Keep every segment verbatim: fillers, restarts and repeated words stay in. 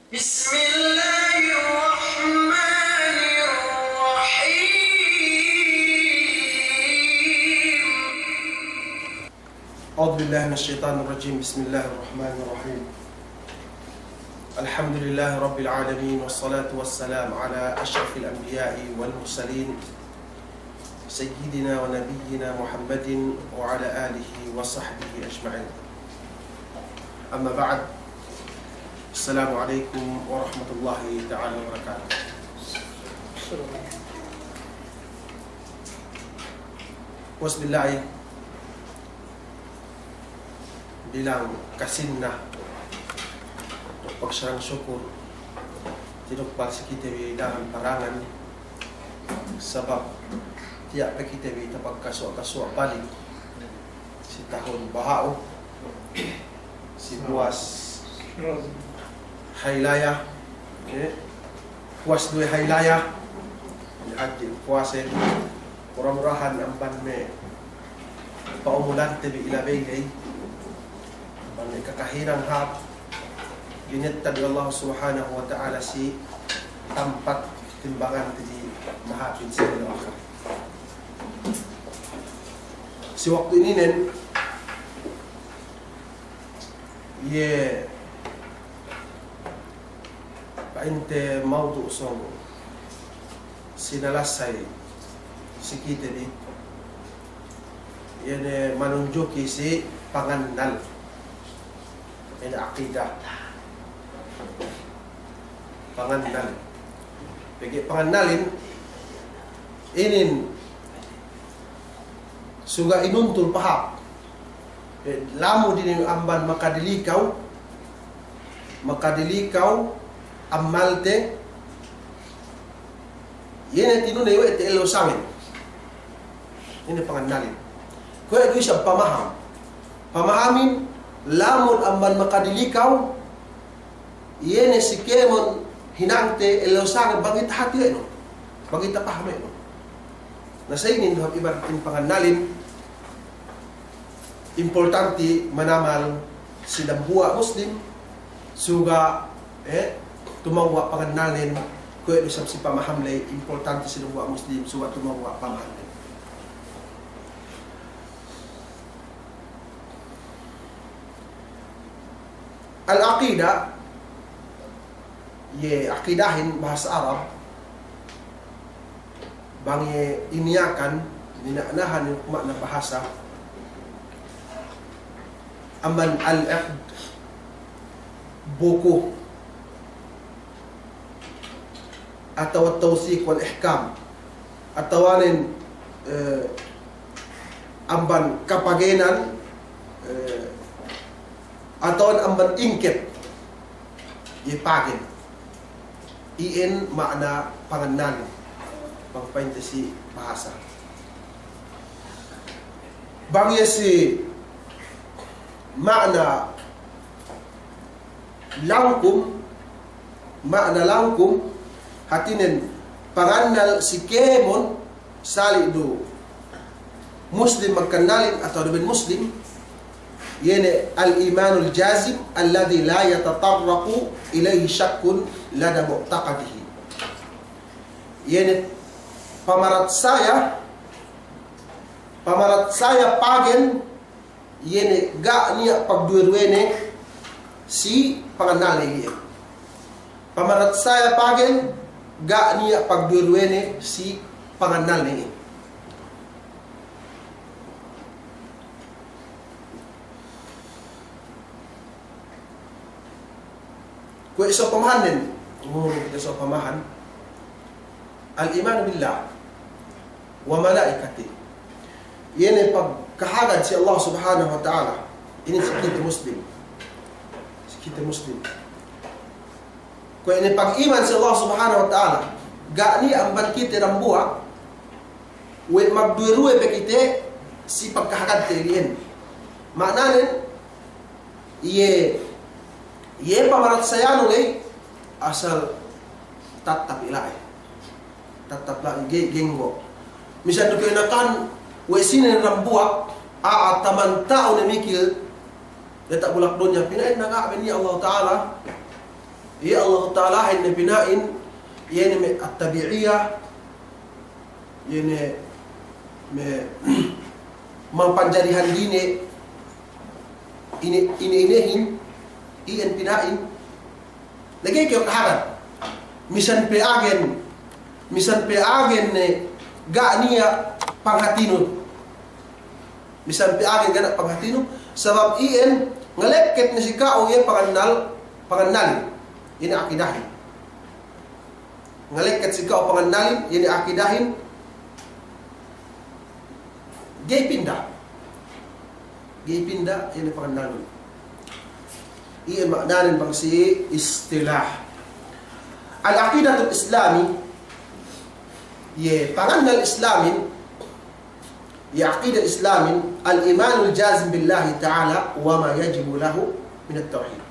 بسم الله الرحمن الرحيم. أعوذ بالله من الشيطان الرجيم. بسم الله الرحمن الرحيم. الحمد لله رب العالمين، والصلاة والسلام على أشرف الأنبياء والمرسلين، سيدنا ونبينا محمد وعلى آله وصحبه أجمعين. أما بعد، السلام عليكم ورحمة الله تعالى وبركاته. Puwas billahi, bilang kasinna duk pagsarang sukur, tiya' du pal si kite bi daran parangan, sabab tiya' pe kite bi tapagkasuwa'-kasuwa' balik si tahun baha'u, si puwas Hari Raya, eh, puwas duwe Hari Raya, hadji puwase, mura-murahan amban me' pa'umulante bi ilabey ley, amban me' kakahinang hāp, ginettad we' Allah Subhanahu wa Ta'ala si tampat timbangante bi mahāpin si ellew ahirat. Si waktu ininen, iye pa'inte mawdu' sōng sinalasay si kite bi, iye ne manunjuki si pangannal, iye ne aqida. Pangannal. Pegge' pangannalin inin suga' inuntul pahāp. Eh, lamud inin amban makadilikaw, makadilikaw ammalte, iye ne tinuney we' te ellew sangem. Inin pangannalin. Kuwe' du isab pamaham. Pamahamin, lamud amban makadilikaw, iye ne si kēmon hinangte ellew sangem, bang ita hati we' nu, bang ita paham we' nu. Na sa' inin du hap ibarat in pangannalin, importanti manamal si dambuwa' Muslim, suga', eh, tumewwa' pangannalnen, kuwe' du isab si pamaham ley, importanti si dambuwa' Muslim, suga' tumewwa' pamaham ley. Al-aqida, iye aqidahin bahasa Arab, bang iye iniyakan, mina'nahan iye ma'na bahasa, amban al-iqd, buku, atawa tawthiq wal ihkam, atawanen, eh, amban kapagenan, eh, atawanen amban ingket, iye pagen. Iyan ma'na pangannalin, bang pa'inte si bahasa. Bang iye si ma'na langkum, ma'na langkum, hātinen pangannal si kēmon sali' du Muslim magkannalin atawa duma'in Muslim, iye ne al-imanul jazim alladhi la yatatarraqu ilayhi shakkun lada mu'taqadihi. Iye ne pamaratsaya, pamaratsaya pagen, iye ne ga' niya' pagduwe-duwene si pangannalne iye. Pamaratsaya pagen, ga' niya' pagduwe-duwene si pangannalne iye. Kuwe' sōng pamahannen, ngurung kite sōng pamahan, al-iman billah wa malaikatih. Iye ne pagkahagad si Allah Subhanahu wa Ta'ala. Inin si kite Muslim. Si kite Muslim. Kuwe' inin pag'iman si Allah Subhanahu wa Ta'ala. Ga' niya' amban kite dambuwa' we' magduwe-duwe pe kite si pagkahagadte ili'en. Ma'nanen, iye, iye pamaratsayanu ley asal tattap ila'i. Tattap la'i ge-, genggo'. Misal du ka'inakan we' sine dambuwa', a'a taman ta'u ne mikil, diyata' bulak dunya, pina'in na ga' be niya' Allah Ta'ala Iye Allahu Ta'alahin ne pina'in, iye ne me' at-tabi'iyah, iye ne me' mapanjarihan dine, ine, ine-inehin, iyan pina'in, lagi' kew kahagad. Misan pe agen, misan pe agen ne ga' niya' panghatinu. Misan pe agen ga' niya' panghatinu, sabab iyan ngalekket ne si ka'u iye pangannal, pangannalin. Ine akidahin. Ngalekket si ka'u pangannalin, ine akidahin. Ga'i pinda. Ga'i pinda, ine pangannalin. Iye ma'nanen bang si istilah. Al-aqidatul Islami, iye pangannal Islamin, iye aqida Islamin, al-imanul jazim billahi ta'ala wa ma yajibu lahu minat tawhid.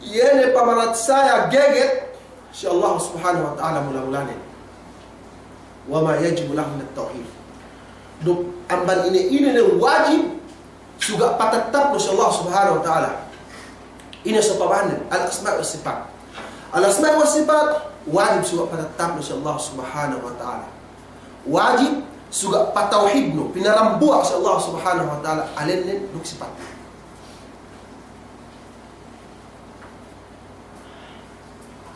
Iye ne pamaratsaya geget si Allah Subhanahu wa Ta'ala mula-mulanen. Wa ma yajibu lahu minat tawhid. Duk amban ine-ine ne wajib suga' patattapnu si Allah Subhanahu wa Ta'ala. Ine sopamanen, al-asma' was sifat. Al-asma' was sifat, wajib suga' patattapnu si Allah Subhanahu wa Ta'ala. Wajib suga' patawhidnu, pinarambuwa' si Allah Subhanahu wa Ta'ala, alennen duk sipatne.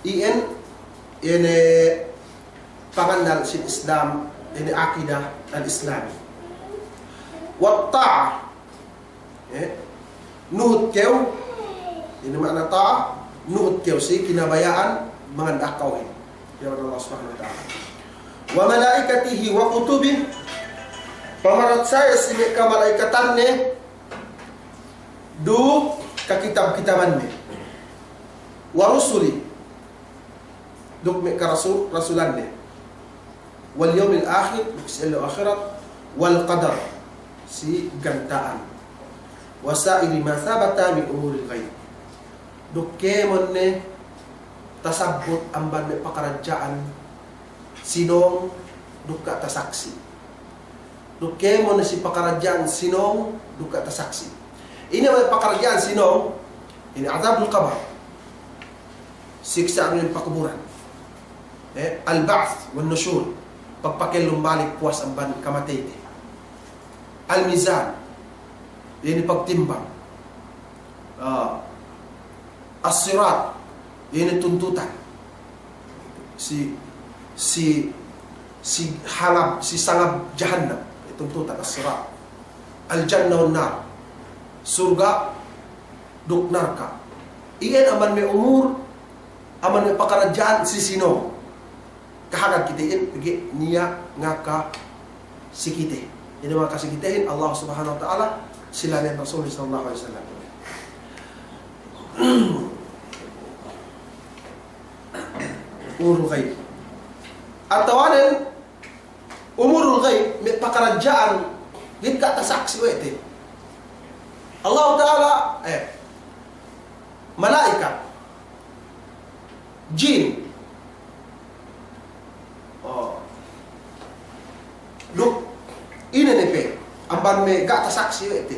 Iyan, ine pangannal sin Islam, ine akidah al-Islami. Wat ta'ah, eh, nuhut kew, ine ma'na ta'ah, nuhut kew si kinabaya'an manganda'ak ka'uhin. Iye Allah Subhanahu wa Ta'ala. Wa malaikatihi wa kutubihi, pamaratsaya si me' kamalaikatanne, duk kakitab-kitabanne. Wa rusulihi, duk me' karasul-, rasulanne. Wal yawmil akhir, duk si ellew ahirat. Wal qadar, si ganta'an. Wa sa'iri ma thabata min umuril ghaib. Duk kēmon ne tasabbut amban me' pakaradja'an sinōng duk ga' tasaksi'. Duk kēmon ne si pakaradja'an sinōng duk ga' tasaksi'. Ine me' pakaradja'an sinōng, ine adabul qabr. Siksa' anu inin pakuburan. Eh, al-ba'th wan nushur. Pagpakellum balik puwas amban kamateyte. Al-mizan. Ine pagtimbang. Ah, as-sirat, ine tuntutan. Si, si, si halab, si sangab jahannam, tuntutan as-sirat. Al-jannah wan nar, surga' duk narka'. Iyan amban me' umur, amban me' pakaradja'an si sinōng. Kahagad kite iyan, pegge' niya' ngaka si kite. Ine ngaka si kitehin, Allah Subhanahu wa Ta'ala, si labeyan Rasul sallallahu alaihi wasallam. Umurul ghaib. Atawanen, umurul ghaib, me' pakaradja'an, ga'i ga' tasaksi' we' te. Allah Ta'ala, eh, malaikat. Jin. Oh. Duk, ine ne pe, amban me' ga' tasaksi' we' te.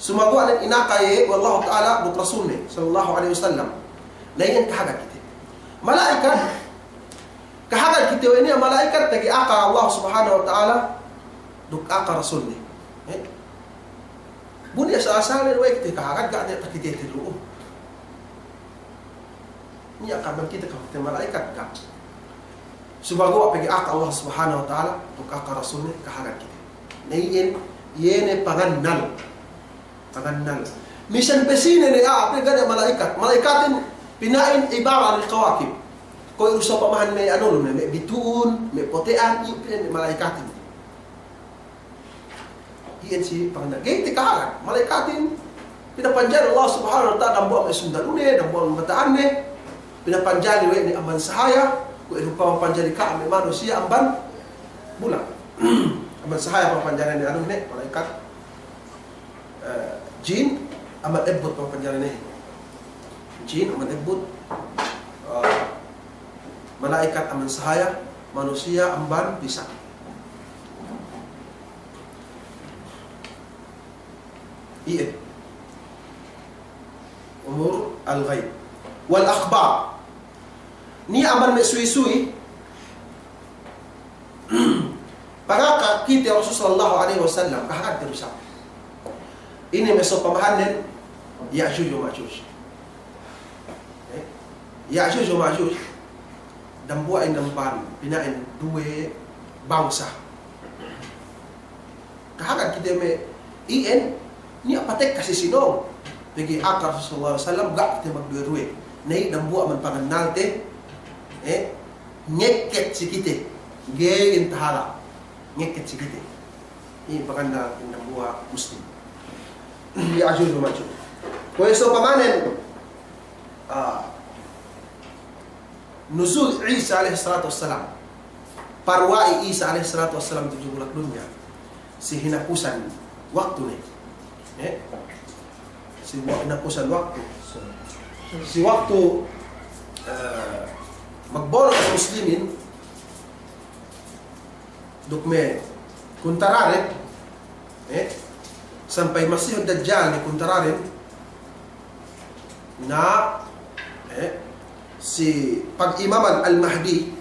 Sumaguwa' ne inaka iye we' Allahu Ta'ala duk Rasulne, sallallahu alaihi wasallam. Na iyan kahagad kite. Malaikat, kahagad kite we' niya' malaikat, pegge' aka Allah Subhanahu wa Ta'ala, duk aka Rasulne. Eh? Bu niya' asal-asal ne we' kite kahagad, ga' ne takite te du. Niya' kaman kite kahagad kite malaikat ga'. Sumaguwa' pegge' aka Allah Subhanahu wa Ta'ala, duk aka Rasulne kahagad kite. Na iyan, iye ne pangannal. Pangannal. Misan pe sine ne a'a, pegge' ga' ne malaikat. Malaikatin pina'in ibara anil kawakib. Kuwe' du sopamahan me' anu, me' bitu'un, me' pote'an, iye pina'in malaikatin. Iyan si pangannal. Ga'i te kahagad. Malaikatin, pinapanjari Allah Subhanahu wa Ta'ala, dambuwa' me' sundalune, dambuwa' me' mata'anne, pinapanjari we' ne amban sahaya, kuwe' du papanjari ka'am me' manusiya' amban bulan. Amban sahaya papanjari ne anu ne, malaikat, eh, jin, amban ebbut papanjari ne. Jin, amban ebbut, eh, malaikat amban sahaya, manusiya' amban pisa'. Iye. أمور الغيب والأخبار. Niya' amban me' suwi-suwi pangaka kite Rasul sallallahu alaihi wasallam, kahagad te bisa. Ine me' sōng pamahannen, Ya'juj wa Ma'juj. Eh? Ya'juj wa Ma'juj, dambuwa' in damban, pina'in duwe bangsa. Kahagad kite me' iyan, niya' patekka si sinōng. Pegge' aka Rasul sallallahu alaihi wasallam, ga' kite magduwe-duwe. Na iye dambuwa' man pangannalte, eh, ngeket si kite. Ga'i in tahala'. Ngeket si kite. Iye pangannal in dambuwa' Muslim. Ya'juj wa Ma'juj. Kuwe' sōng pamahannen, ah, Nuzul Isa alaihi salatu wassalam. Paruwa'i Isa alaihi salatu wassalam tudju bulak dunya. Si hinapusan waktu ne. Eh? Si wa-, hinapusan waktu. Si waktu, eh, magbono' muslimin, duk me' kuntararen, eh, sampay Masihud Dajjal ne kuntararen, na, eh, si pag'imaman Al-Mahdi,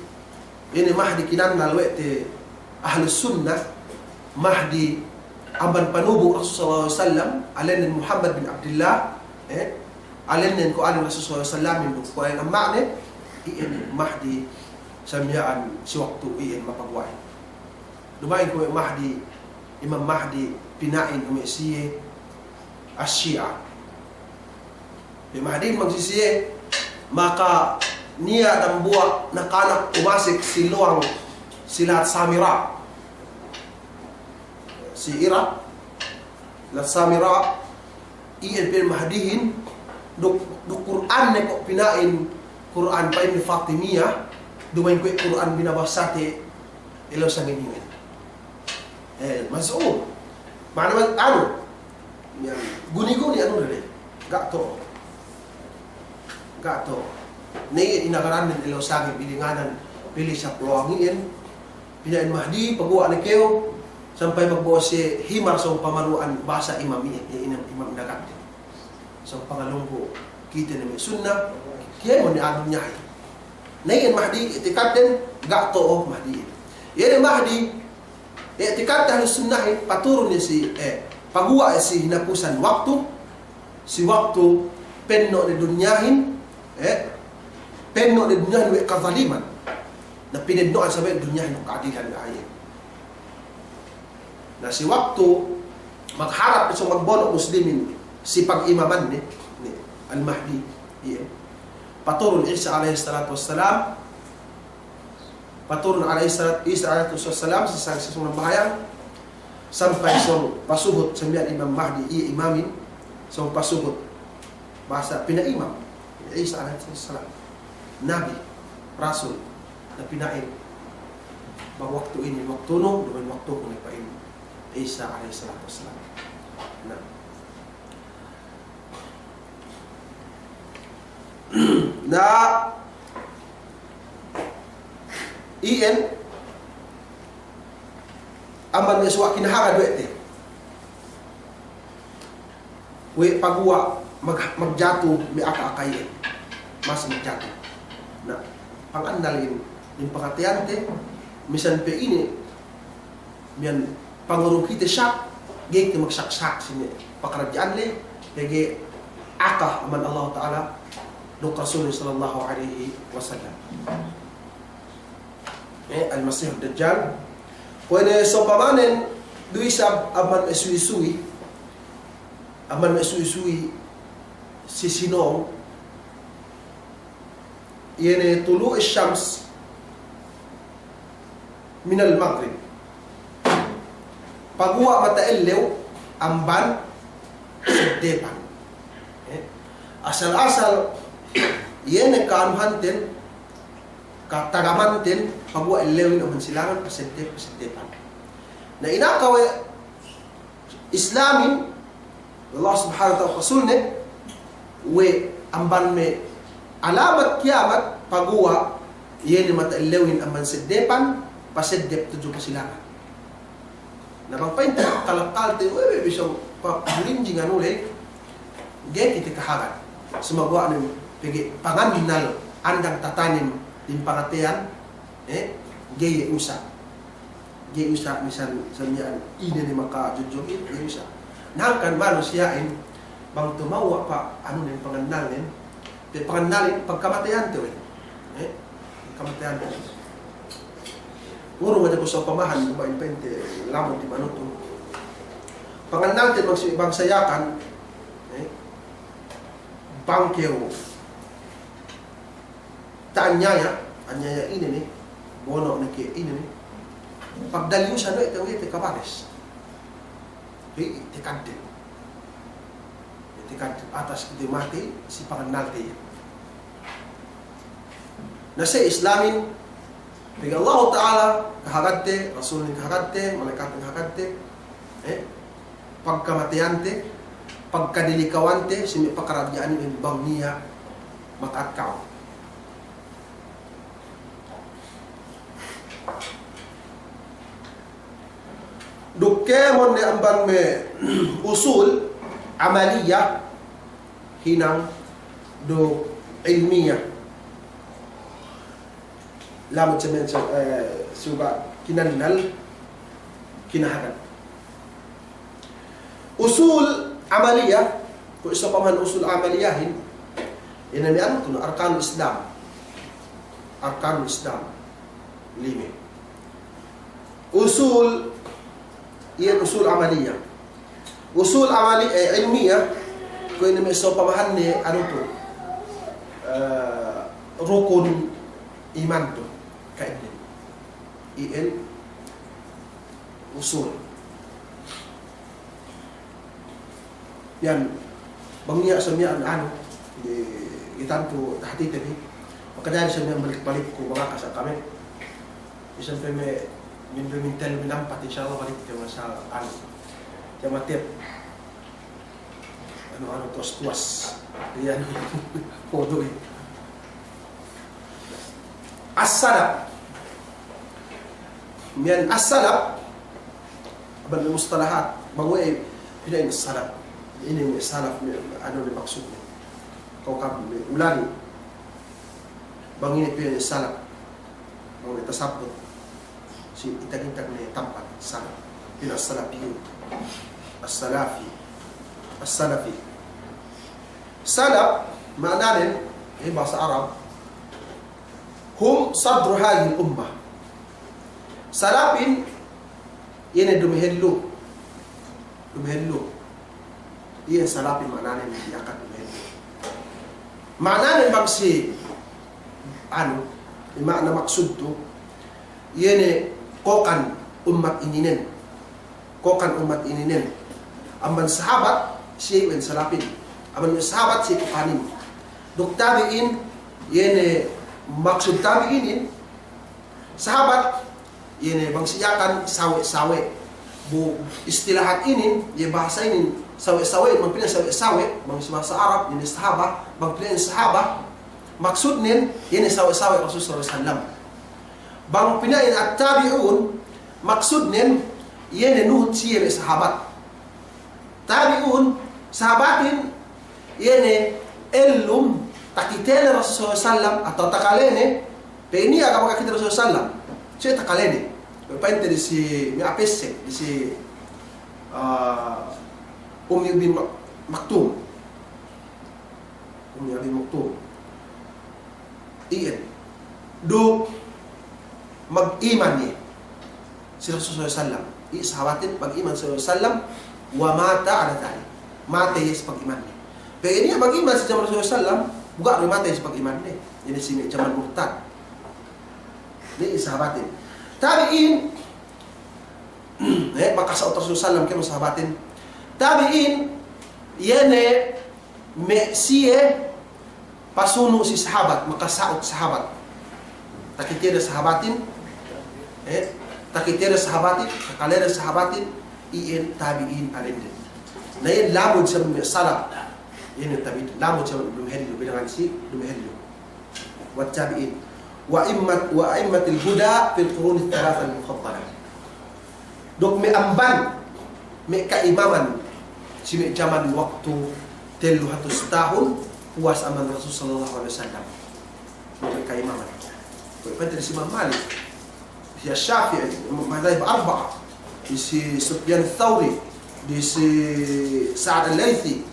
ine Mahdi kinannal we' te Ahlus Sunnah, Mahdi amban panubu' Rasul sallallahu alaihi wasallam, ēnnen Muhammad bin Abdillah, eh, ēnnen ko' ēnnen Rasul sallallahu alaihi wasallam, duk ko' ēnnen amma'ne, iyan Mahdi sa miya'an si waktu iyan mapaguwa'in. Duma'in kuwe' Mahdi, Imam Mahdi, pina'in kuwe' siye Ash-Shia. Pī Mahdi magsisiye, maka niya' dambuwa' nakanak umasek si luwang si lahat Samira. Si Iraq, lahat Samira, iyan pī Mahdihin, duk, duk Kur'an ne ko' pina'in, Kur'an pa'in Fatimiyah, duma'in kuwe' Kur'an binabasate, ellew sangem iyan. Eh, maz'um. Ma'ana man, anu, iyan, guni-guni anu dede. Ga' to'o. Ga' to'o. Ne iye inagarannen ellew sangem ilinganan pī si luwang iyan. Pina'in Mahdi, paguwa' ne kew, sampay magbo'o siye himar sōng pamalu'an bahasa imam iyan, iye imam, imam inagarannen. Sōng pangalunggu kite ne me' Sunnah, kēmon ne anu niyahin. Na iyan Mahdi, i'tikadden, ga' to'o Mahdihin. Iye ne Mahdi, i'tikad Ahlus Sunnahin, paturun ne si, eh, paguwa' si hinapusan waktu, si waktu penno' ne dunyahin, eh, penno' ne dunyahin we' kazaliman. Na pinenno'an sawe' dunyahin ka'adilan we' aye. Na si waktu magharap sōng magbono' muslimin si pag'imamanne, ne, Al-Mahdi, iye. Paturun Isa alaihi salatu wassalam, paturun alaihi salat-, Isa alaihi wassalam, si sang-, si sōng nambahayang, sampay sōng pasuhut, sambiyan Imam Mahdi, iye imamin, sōng pasuhut. Bahasa pina'imam, Isa alaihi salam. Nabi, Rasul, na pina'in, bang waktu inin waktunu, duma'in waktuku ne pa'in Isa alaihi salatu wassalam. Na. Na, iyan, amban me' suwa' kinahagad we' te. We' paguwa' mag-, magjatu me' aka-aka iyan. Mas magjatu. Na, pangannal in, in pangateyante, misan pe ine, miya'an pangurung kite shak, ga'i kite magshak-shak si me' pakaradja'an ley, pegge' aka amban Allah Ta'ala, duk Rasul sallallahu alaihi wasallam. Eh, Al-Masihud Dajjal. Kuwe' ne sōng pamahannen, du isab amban me' suwi-suwi, amban me' suwi-suwi si sinōng, iye ne tulu'us shams minal maghrib. Paguwa' mata ellew amban seddepan. Eh, asal-asal, iye ne ka'anuhanten, katagamanten, paguwa' ellewin amban silangan, paseddep-, paseddepan. Na inaka we' Islamin, Allah Subhanahu wa Ta'ala, Rasulne, we' amban me' alamat kiyamat, paguwa' iye ne mata ellewin amban seddepan, paseddep tudju pasilangan. Na bang pa'inte kalak-kalak te, we', we', bisan pa-, bulinjing anu ley, ga'i kite kahagad. Sumaguwa' ne pegge' pangannal andang tatanem in pangateyan, eh, ga'i usa'. Ga'i usa' misan sa miya'an ine ne makajujugin, ga'i usa'. Na hangkan manusiya'in bang tumewwa' pa anu ne pangannalnen, pe pangannalin pagkamateyante we'. Eh, pagkamateyante. Ngurung hadja ku sa'upamahan, duma'in pa'inte lamud di manutu. Pangannalten bang si, bangsa Yakan, eh, bang kew ta'anyaya, anyaya ine ne, bono' ne ke ine ne. Pagdaliyusan we' te, we' te kabanes. He, itikadden. Itikadden atas kite matey si pangannalte iye. Na si Islamin, pegge' Allahu Ta'ala kahagadte, Rasulnen kahagadte, mala'ikatnen kahagadte, eh, pagkamateyante, pagkadilikawante, si me' pakaradja'anin bang niya' maka'at ka'u. Duk kēmon ne amban me' usul amaliya hinang duk ilmiya. Lamud sa me', eh, suga' kinannal, kinahagad. Usul amaliya, kuwe' sa'upamahan usul amaliyahin, ine me' anu tu, arkanul Islam. Arkanul Islam. Lime. Usul, iye usul amaliya. Usul amali, eh, ilmiya, kuwe' ine me' sa'upamahanne anu tu, eh, rukun iman tu, ka'inin. Iyan usul. Iyan, bang niya' sa miya'an anu, di, iyan tu tahadite bi. Makajari sa miya'an balik-balik ku mangaka sa kami. Bisan pe me', min, min tellu, min ampat, insya Allah balik ke masa anu. Jama tep. Anu, anu, tuwas-tuwas. Iyan, podo' iye. As-salaf. Miya'an as-salaf, amban mustalahat, bang we' pina'in as-salaf. Ine me' salaf, me' anu ne maksudne. Ka'u kam me' ulani. Bang ine pina'in salaf. Bang we' tasabbut. Si intag-intag ne tampat, salaf. Pina' as-salafiyun. As-salafi. As-salafi. Salaf, ma'ananen, eh, bahasa Arab, hum sadru hadhihil ummah. Salafin, iye ne dumehellu. Dumehellu. Iye salafin ma'ananen, iye akan dumehellu. Ma'ananen bang si, anu, ma'ana maksud tu, iye ne kokan ummat ininen. Kokan ummat ininen. Amban sahabat, siye iwen salafin. Amban sahabat, siye kokanin. Duk tabi'in, iye ne maksud tabi'inin, sahabat, iye ne bang si Yakan sawe'-sawe'. Bu istilahat inin, iye bahasa inin, sawe'-sawe', bang pina'in sawe'-sawe', bang si bahasa Arab, iye ne sahaba, bang pina'in sahaba, maksudnen, iye ne sawe'-sawe' Rasul sallallahu alaihi wasallam. Bang pina'in at-tabi'un, maksudnen, iye ne nuhut siye me' sahabat. Tabi'un, sahabatin, iye ne ellum takitene Rasul sallallahu alaihi wasallam atawa takalene, pe niya' ga' makakite Rasul sallallahu alaihi wasallam. Siye takalene. Pa'inte disi me' a'a pessek, disi, ah, Ummi bin Mak-, Maktum. Ummi Abi Maktum. Iyan. Duk mag-iman iye si Rasul sallallahu alaihi wasallam. Iye sahabatin mag-iman sallallahu alaihi wasallam, wa mata ala dhalik. Matey iye si pag-imanne. Pegge' niya' mag-iman si jaman Rasul sallallahu alaihi wasallam, bu ga' du matey si pag-imanne. Iye ne si me' jaman murtad. Iye sahabatin. Tabi'in, eh, makasa'ut Rasul sallallahu alaihi wasallam kēmon sahabatin. Tabi'in, iye ne me' siye pasunu' si sahabat, makasa'ut sahabat. Takitede sahabatin, eh, takitede sahabatin, takalede sahabatin, iyan tabi'in alende. Na iyan lamud sa me' salaf, iyan tabi'in, lamud sa dumehellu, bilangan si dumehellu. Wat tabi'in. Wa immat-, wa a'immatil huda fil qurunit thalathatil mufaddalah. Duk me' amban, me' ka'imaman, si me' jaman waktu tellu hatus tahun, puwas amban Rasul sallallahu alaihi wasallam. Kuwe' kaimaman. Kuwe' pa'inte si Imam Malik, si Shafi'i, madhahib arba'a, si Sufyan Thawri, si Sa'ad Al-Laythi,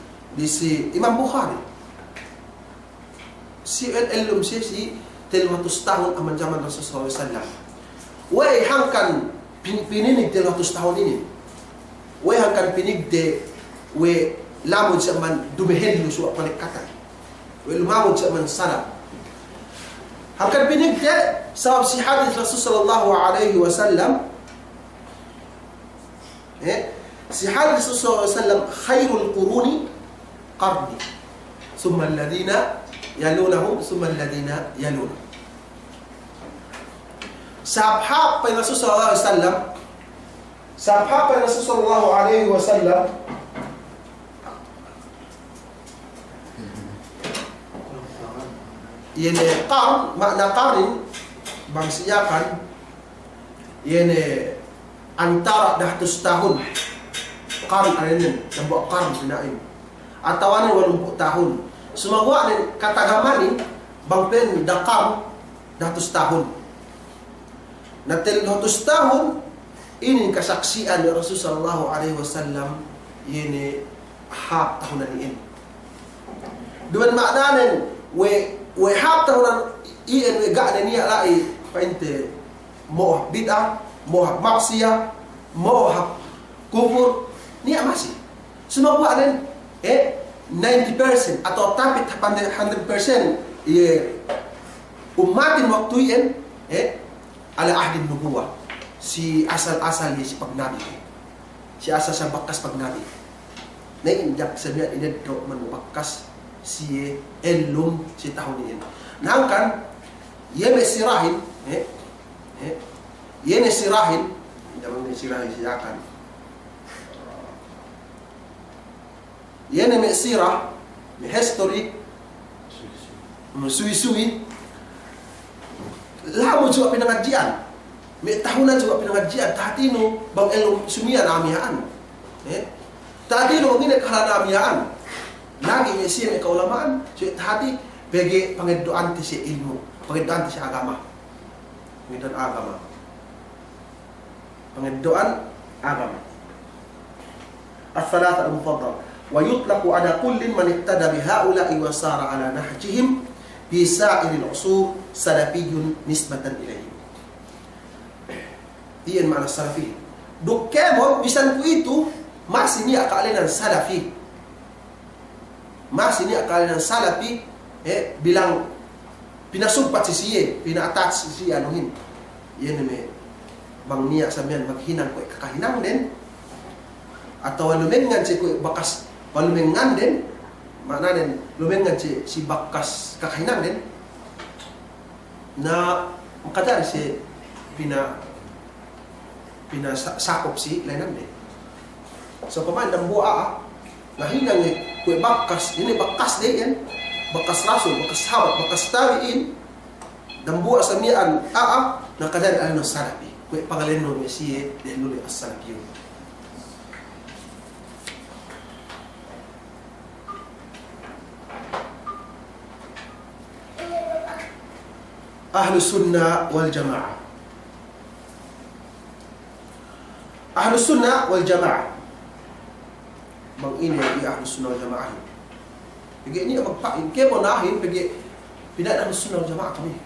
si Imam Bukhari. Si el-, ellum siye si tellu hatus tahun amban jaman Rasul sallallahu alaihi wasallam. We'ey hangkan pin-, pininig tellu hatus tahun inin? We'ey hangkan pinigde', we' lamud siye amban dumehellu suwa' palekkatan. We' lumamud siye amban salam. Hangkan pinigde', sabab si hadis Rasul sallallahu alaihi wasallam, Eh, si hadis Rasul sallallahu alaihi wasallam, "Khairul quruni qarni, thumma alladhina yalunahum, thumma alladhina yalunahum." Sahāp-hāp pa'in Rasul sallallahu alaihi wasallam, sahāp-hāp pa'in Rasul sallallahu alaihi wasallam, iye ne qarn, ma'na qarn, bang si Yakan, iye ne antara' dahatus tahun. Qarn ēnnen, dambuwa' qarn pina'in. Atawa ne walumpū' tahun. Sumaguwa' ne katagamanin, bang pa'in da qarn, dahatus tahun. Na tellu hatus tahun, inin kasaksi'an Rasul sallallahu alaihi wasallam, iye ne hāp tahunan iyan. Duma'in ma'nanen, we', we' hāp tahunan iyan, we' ga' ne niya' la'i pa'inte mo'o hap bid'a, mo'o hap maksiya, mo'o hap kufur, niya' masi. Sumaguwa' nen, eh, ninety percent atawa tapit hap hundred percent iye ummatin waktu iyan, eh, ala ahdin nubuwah. Si asal-asal iye si pagnabi. Si asal-asal bakas pagnabi. Na iyan jak sa miya'an ineddo' man bakas siye ellum si tahun iyan. Na hangkan, iye me' sirahin, eh, eh, iye ne sirahin, damang ne sirahin si Yakan. Iye ne me' sira, me' history, me' suwi-suwi. Lamud suwa' pinangadji'an. Me' tahunan suwa' pinangadji'an. Tahatinu bang ellum sumiyan a'a miya'an. Eh? Tahatinu bang ine kahālan a'a miya'an. Lagi' me' siye me' ka'ulama'an, suwa' tahati pegge' pangeddo'ante siye ilmu', pangeddo'ante siye agama. Pangeddo'an agama. Pangeddo'an agama. As-salafah al-mufaddal. Wa yutlaqu ala kullin man iqtada bi ha'ula'i wa sara ala nahjihim fi sa'iril usur salafiyyun nisbatan ilayhim. Iyan ma'ana salafi. Duk kēmon, bisan kuwe'itu, masi niya' ka'alenan salafi. Masi niya' ka'alenan salafi, eh, bilang pinasugpat si siye, pina-attach si siye anuhin. Iye ne me' bang niya' sa miya'an maghinang kuwe' kakahinangden, atawa lumengngan siye kuwe' bakas palumengnganden, ma'ananen lumengngan siye si bakas kakahinangden, na makajari siye pina-, pinasakup si lahinande. So, pama'in dambuwa' a'a, ngahinang kuwe' bakas, ine bakasde iyan, bakas rasul, bakas sahabat, bakas tabi'in, dambuwa' sa miya'an a'a, na kajari anu salafi, kuwe' pangalennu me' siye, dehellu le as-salafiyun. Ahlus Sunnah wal Jama'ah. Ahlus Sunnah wal Jama'ah. Bang ine iye Ahlus Sunnah wal Jama'ahin? Pegge' niya' magpa'in, kēmonahin, pegge' pina'in Ahlus Sunnah wal Jama'ah kami.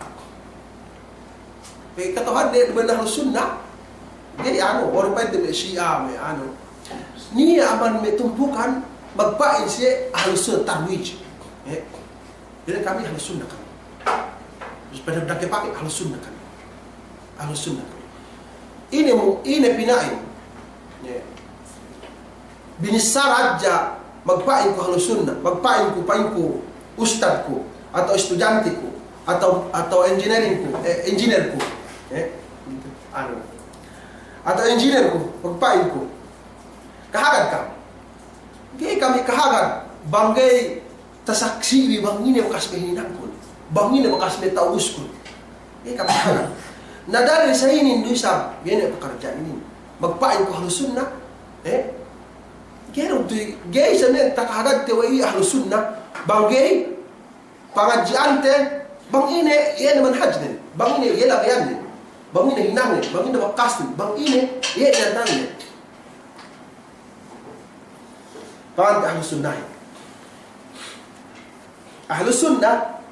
Pegge' kata'uhanne duma'in Ahlus Sunnah, ga'i anu, oru pa'inte me' Shia, me' anu. Niya' amban me' tumpukan, magpa'in siye Ahlus Sunnah tarwij. Eh. Jadi kami Ahlus Sunnah kami. Terus pada dake pake Ahlus Sunnah kami. Ahlus Sunnah kami. Ine mu, ine pina'in. Ya. Binissara hadja magpa'in ku Ahlus Sunnah, magpa'in ku, pa'in ku ustadku, atawa estudianteku, atawa, atawa engineeringku, eh, engineerku. Eh, anu. Atawa engineerku, magpa'in ku. Kahagad kam. Ga'i kami kahagad, bang ga'i tasaksi'bi bang ine bakas me' hinangkun, bang ine bakas me' ta'ubuskun. Ga'i kami kahagad. Na dalil sa inin du isab, ga'i ne pakarja'an inin. Magpa'in ku Ahlus Sunnah, eh? Ga'i du, ga'i sa me' takahagadte we' iye Ahlus Sunnah, bang ga'i pangadji'ante, bang ine, iye ne manhajnen, bang ine, iye labeyannen, bang ine hinangnen, bang ine bakkasnen, bang ine, iye ne hinangnen. Pa'inte Ahlus Sunnahin. Ahlus Sunnah,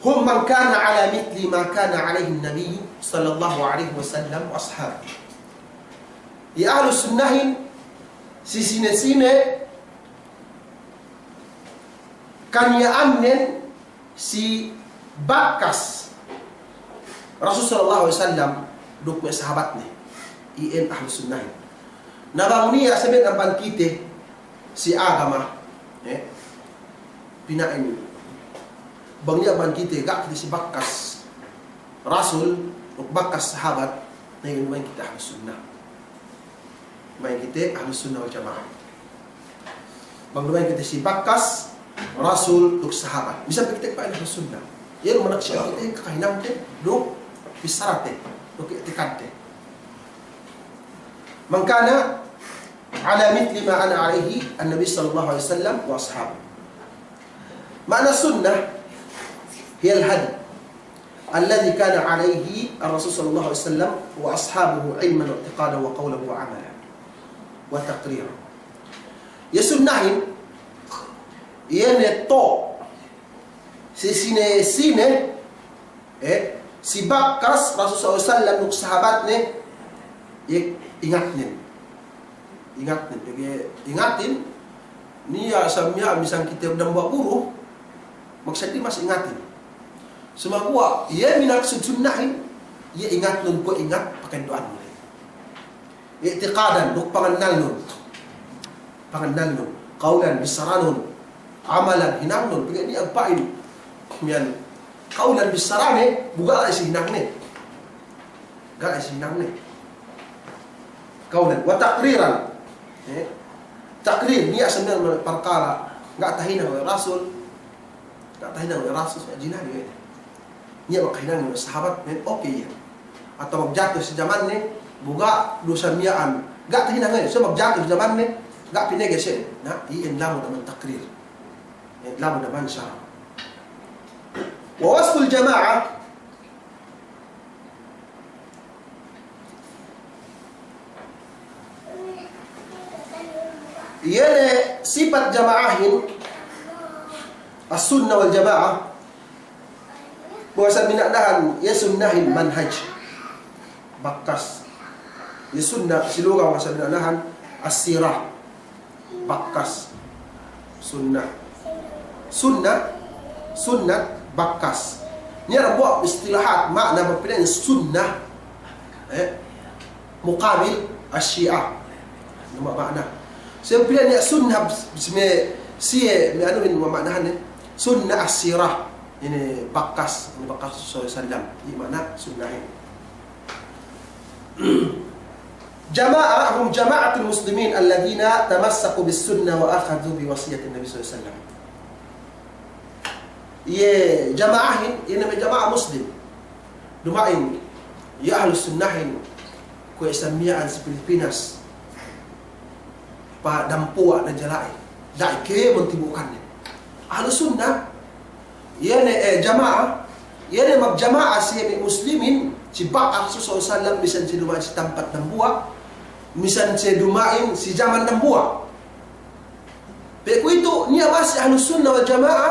hum man kana ala mithli ma kana alaihin Nabiyyu sallallahu alaihi wasallam wa ashabuh. Iye Ahlus Sunnahin, si sine-sine kaniya'annen si bakkas Rasul sallallahu alaihi wasallam duk me' sahabatne. Iyan Ahlus Sunnahin. Na bang niya' sebe' amban kite si agama, eh, pina'in. Bang niya' amban kite ga' kite si bakkas Rasul duk bakkas sahabat, na iyan duma'in kite Ahlus Sunnah. Duma'in kite Ahlus Sunnah wal Jama'ah. Bang duma'in kite si bakkas Rasul duk sahabat, bisan pe kite pa'in Ahlus Sunnah. Iye du manaksa' kite kakahinangte duk bissarate duk i'tikadte. Man kana ala mithli ma ana alaihi an-Nabi sallallahu alaihi wasallam wa ashabuh. Ma'na sunnah, hiyal hadi alladhi kana alaihi ar-Rasul sallallahu alaihi wasallam wa ashabuhu ilman wa i'tiqadan wa qawlan wa amalan wa taqriran. Iye sunnahin, iye ne to' si sine-sine, eh, si bakkas Rasul sallallahu alaihi wasallam duk sahabatne, iye ingatnen. Ingatnen, pegge' ingatin, niya' sa miya'an bisan kite dambuwa' buru, magseddili mas ingatin. Sumaguwa' iye minaksud sunnahin, iye ingatnun kuwe' ingat paka'eddo'annun. I'tiqadan, duk pangannalnun. Pangannalnun. Qawlan, bissaranun. Amalan, hinangnun. Pegge' niya' pa'in miya'an qawlan, bissarane, bu ga' la'i si hinangne. Ga' la'i si hinangne. Qawlan wa taqriran. Eh? Taqrir, niya' sa miya'an parkala' ga' tahinang we' Rasul. Ga' tahinang we' Rasul, sa' jinari we' ne. Niya' makahinang we' sahabat, men, oke iye. Atawa magjatu si jamanne, bu ga' du sa miya'an. Ga' tahinang we', so magjatu si jamanne, ga' pinege' siye. Na, iyan lamud amban taqrir. Eh, lamud amban sara'. Wa wasful jama'ah, iye ne sipat jama'ahin, as-sunnah wal jama'ah, bahasa bina'nahan, iye sunnahin manhaj. Bakkas. Iye sunnah, si luga bahasa bina'nahan, as-sirah. Bakkas. Sunnah. Sunnah. Sunnat, bakkas. Niya' dambuwa' istilahat, ma'na bang pina'in sunnah. Eh? Muqabil as-Shia. Nama ma'na? Sa' pina'in niya' sunnah, si me', siye, me' anu in ma'nahan, eh? Sunnah as-sirah. Ine bakkas, ine bakkas Rasul sallallahu alaihi wasallam. Iye ma'na sunnahin. Jama'a, hum jama'atul muslimin alladhina tamassaku bis sunnah wa akhadhu bi wasiyatin Nabi sallallahu alaihi wasallam. Iye jama'ahin, iye ne me' jama'a muslim. Duma'in, iye ahlus sunnahin, kuwe' sa miya'an si Pilipinas. Pa dampuwa' ne jala'i. Da'i kēmon tibu'ukanne. Ahlus sunnah, iye ne, eh, jama'a, iye ne magjama'a si me' muslimin, si ba'da Rasul sallallahu alaihi wasallam, misan siye duma'in si tampat dambuwa', misan siye duma'in si jaman dambuwa'. Pe kuwe'itu, niya' masi ahlus sunnah wal jama'a,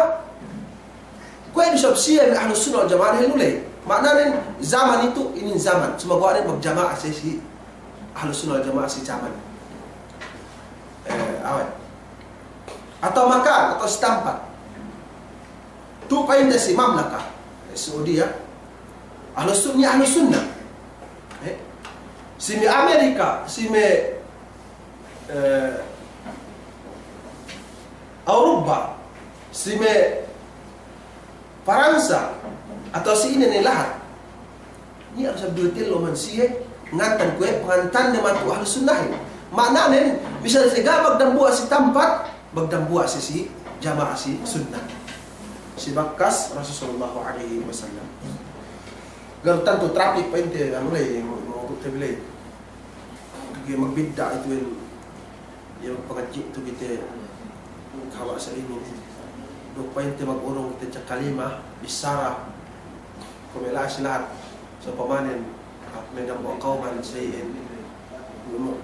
kuwe' du isab siye me' ahlus sunnah wal jama'a dehellu ley. Ma'nanen, jaman itu, inin jaman. Sumaguwa' ne magjama'a siye si ahlus sunnah wal jama'a si jaman. Eh, awet. Atawa makan, atawa si tampat. Tu' pa'inte si mamlaka, eh, Saudiya, ahlus sun-, niya' ahlus sunnah. Eh? Si me' Amerika, si me', eh, Europa, si me' Paransa, atawa si ine ne lahat. Niya' du isab duwe tellu man siye, ngantan kuwe', pangantanne matu ahlus sunnahin. Ma'nanen, misan siye ga' magdambuwa' si tampat, magdambuwa' siye si jama'a si sunnah. Si bakkas Rasul sallallahu alaihi wasallam. Ga'i du tantu trapik pa'inte, anu ley, mo-, mo-, te bi ley. Kite magbidda' itu, iye magpangadji' tu kite, hawal sa inin. Pa'inte magurung kite ja kalima, bissara, kuwe' me' la'i si lahat, so pamanen, ah, me' dambuwa' kawman sa iyan,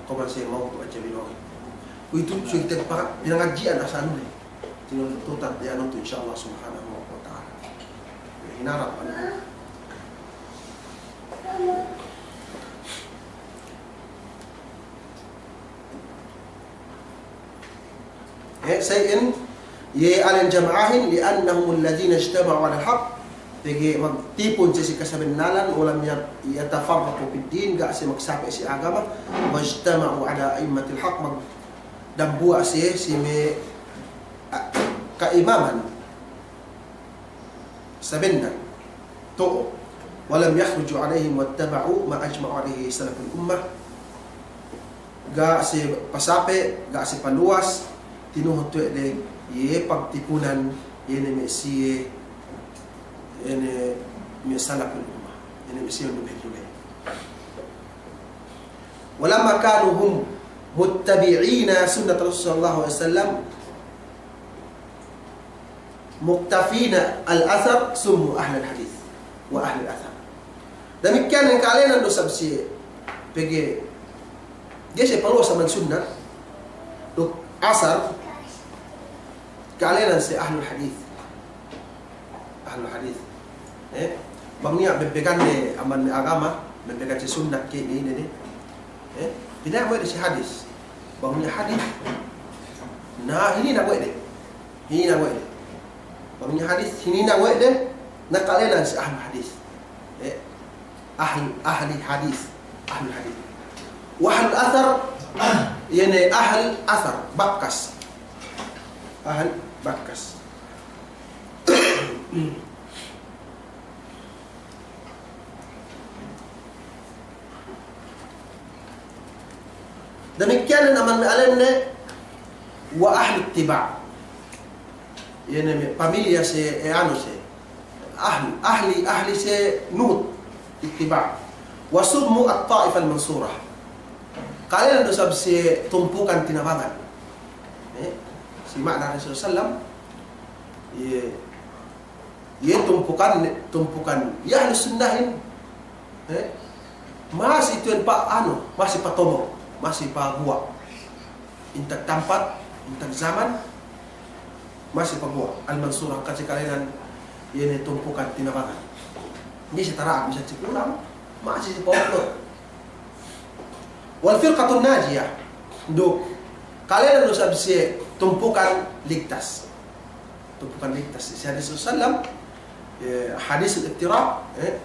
kawman sa iyan mawtu' hadja bino'o. Kuwe'itu, so kite pa-, pinangadji'an asal anu ne. Tinutut, tutut, iyan tu, insya Allah subhanahu wa ta'ala. Hinarap anu. Eh, sa iyan, iye alen jama'ahin, لأنهم الذين اجتمعوا على الحق, pegge' magtipun siye si kasabennalan, ولم ي-، يتفرقوا في الدين, ga' siye magsape' si agama, واجتمعوا على أئمة الحق, magdambuwa' siye si me', a, ka'imaman sabennal tu'u. ولم يخرجوا عليهم واتبعوا ما أجمع عليه سلف الأمة. Ga' siye pasape', ga' siye paluwas, tinuhut we' de iye pagtipunan, iye ne me' siye, iye ne me' salaful ummah, iye ne me' siye duk hidule. ولما كانوا هم متبعين سنة رسول الله صلى الله عليه وسلم، مقتفين الأثر سموا أهل الحديث وأهل الأثر. Damikkiyan ne ka'alenan du sab siye, pegge' ga'i siye paluwas amban sunnah duk asar, ka'alenan siye ahlul hadith. Ahlul hadith. Eh? Bang niya' bebbegan ne amban agama, bebbegan si sunnah ke ine, ine, ine. Eh? Pinaya' we' de si hadith. Bang niya' hadith, na hininang we' de. Hininang we' de. Bang niya' hadith, hininang we' de, na ka'alenan siye ahlul hadith. Eh, ahl-, ahli hadith. Ahlul hadith. Wa ahlul athar, iye ne ahl athar, bakas. Ahl bakas. Damikkiyan ne amban me' alen ne, wa ahli ittiba'. Iye ne me' pamilya siye, eh, anu siye. Ahli, ahli, ahli siye nuhut ittiba'. Wa summu at-ta'ifa al-mansura. Ka'alenan du sab siye tumpukan tinabangan. Eh, si ma'na Rasul sallam, iye, iye tumpukan, tumpukan, iye ahlus sunnahin, eh, masi tu'en pa, anu, masi patomok, masi paguwa'. Intag tampat, intag zaman, masi paguwa'. Al-Mansura, kasi ka'alenan, iye ne tumpukan tinabangan. Ga'i siye tara'ag, bisan si kulang, masi siye paguwa'. Wal firqatun najiyah, duk ka'alenan du sab siye tumpukan ligtas. Tumpukan ligtas. Si hadis Rasul sallam, eh, hadisul iftiraq, eh,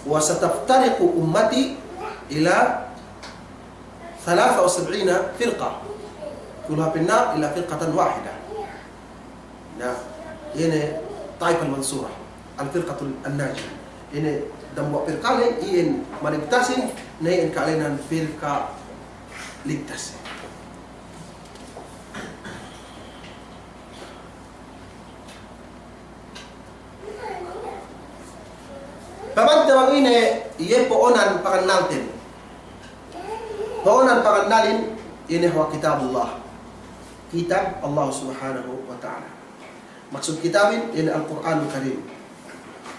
wa sataftariqu ummati ila thalatha wa sab'ina firqa, kulluha fin nar illa firqatan wahidah. Na, iye ne Ta'ifa al-Mansura, al-firqatul najiyah. Iye ne dambuwa' pirka' le, iyan maligtasin, na iyan ka'alenan pirka' ligtas. Pamante bang ine, iye po'onan pangannalten. Po'onan pangannalin, iye ne huwa kitabullah. Kitab Allah Subhanahu wa Ta'ala. Maksud kitabin, iye ne Al-Qur'anul Karim.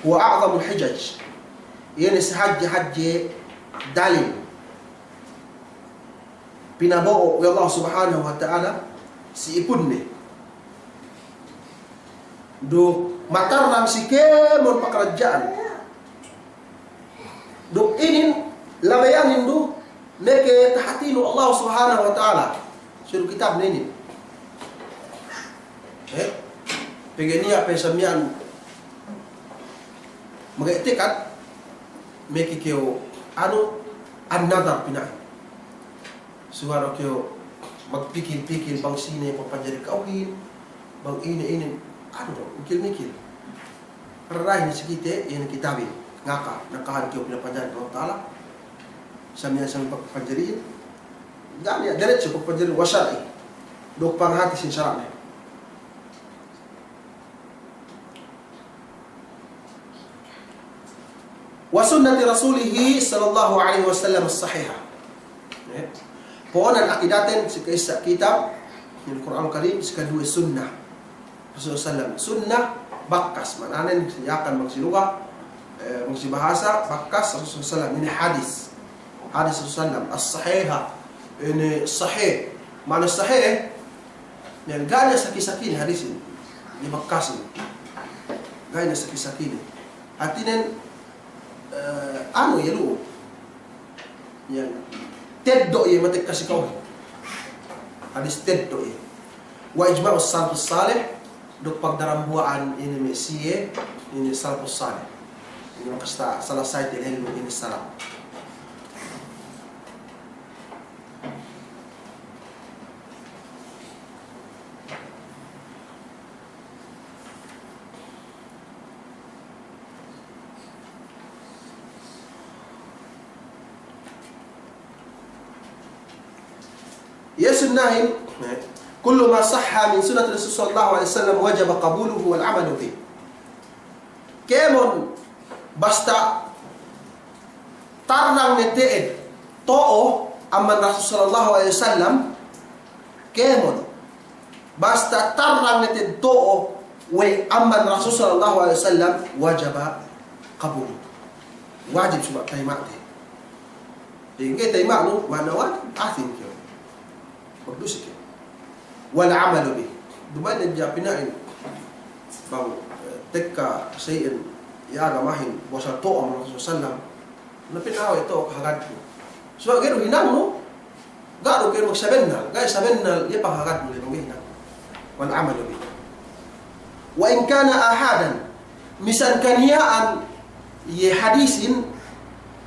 Huwa a'zamul hujaj. Iye ne sahadje-hadje dalil pinabo'o we' Allah Subhanahu wa Ta'ala si ipunne. Duk matarrang si kēmon pakaradja'an. Duk inin, labeyanin du, meke tahatinu Allah Subhanahu wa Ta'ala. Suru kitabne inin. Eh? Pegge' niya' pe sa miya'an mag'i'tikad, meke kew, anu, an-nadhar pina'in. Suwara kew magpikil-pikil bang sine papanjari ka'uhin, bang ine, ine, anu du, mikil-mikil. Rarahin si kite, iyan kitabin, ngaka, nakahan kew pinapanjari Allah Ta'ala. Sa miya'an sa miya'an papanjarihin. Ga' niya', diretso papanjari wa syar'i. Duk panghati sin sara'ne. Wa sunnati Rasulihi sallallahu alaihi wasallam as-sahihah. Eh? Po'onan akidaten si ka'issa kitab, Inin Kur'an Karim, sikaduwe sunnah Rasul sallam. Sunnah, bakas, ma'ananen, si Yakan bang si luga, eh, bang si bahasa, bakas Rasul sallam. Inin hadis. Hadis Rasul sallam. As-sahiha. Inin sahih. Ma'ana sahih, eh? Miya'an ga' ne saki-sakine hadisin. Inin bakasin. Ga' ne saki-sakine. Hatinen, eh, anu iye lu. Iyan. Teddo' iye matekka si ka'uhin. Hadis teddo' iye. Wa ijma'us salafus salih, duk pagdarambuwa'an inin me' siye, inin salafus salih. Inin makasta salasay te lelu inin salam. Iye sunnahin, eh, kullu ma sahha min sunnati Rasul sallallahu alaihi wasallam wajaba qabuluhu wal amalu bih. Kēmon basta tarrang ne te'ed to'o amban Rasul sallallahu alaihi wasallam, kēmon basta tarrang ne te'ed to'o we' amban Rasul sallallahu alaihi wasallam, wajaba qabulu. Wajib subey tayima'te. Ingge tayima'nu, ma'ana wajib, asin kew. Magduse kew. Wal amalu bih. Duma'in hadja pina'in bang, eh, tekka sa'in iye agamahin, bu asal to'o amban Rasul sallam. Na pina'in we' to'o kahagadnu. Subey ga'i du hinangnu, ga' du kew magsabennal, ga'i sabennal iye panghagadnu le bang ga'i hinangnu. Wal amalu bih. Wa in kana ahadan, misan kaniya'an iye hadisin,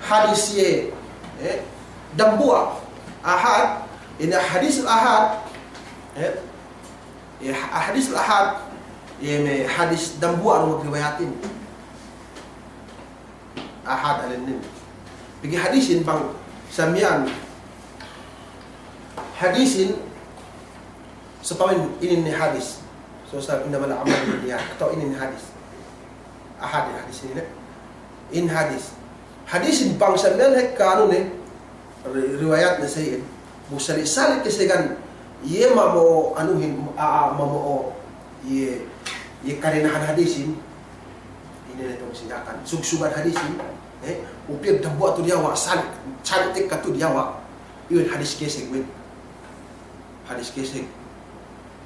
hadis iye, eh, dambuwa', ahad, inin hadisul ahad, eh, iye ha-, hadisul ahad, iye me' hadis dambuwa' du magriwayatin. Ahad ēnnen. Pegge' hadisin bang sa miya'an hadisin, sa'upama inin ne hadis. So, sa innamal a'malu binniyat. Atawa inin hadis. Ahad inin hadis inin ne. Inin hadis. Hadisin bang sa miya'an hekka anu ne, ri-, riwayat ne sa'in. Bu sali'-sali' kesegan iye mamo'o anuhin, a, a, mamo'o iye, iye karinahan hadisin. Ine ne tu' si Yakan. Sugsugan hadisin. Eh, upir dambuwa' tu diyawa', sali', sali' tekka tu diyawa'. Iwen hadis keseg wen. Hadis keseg.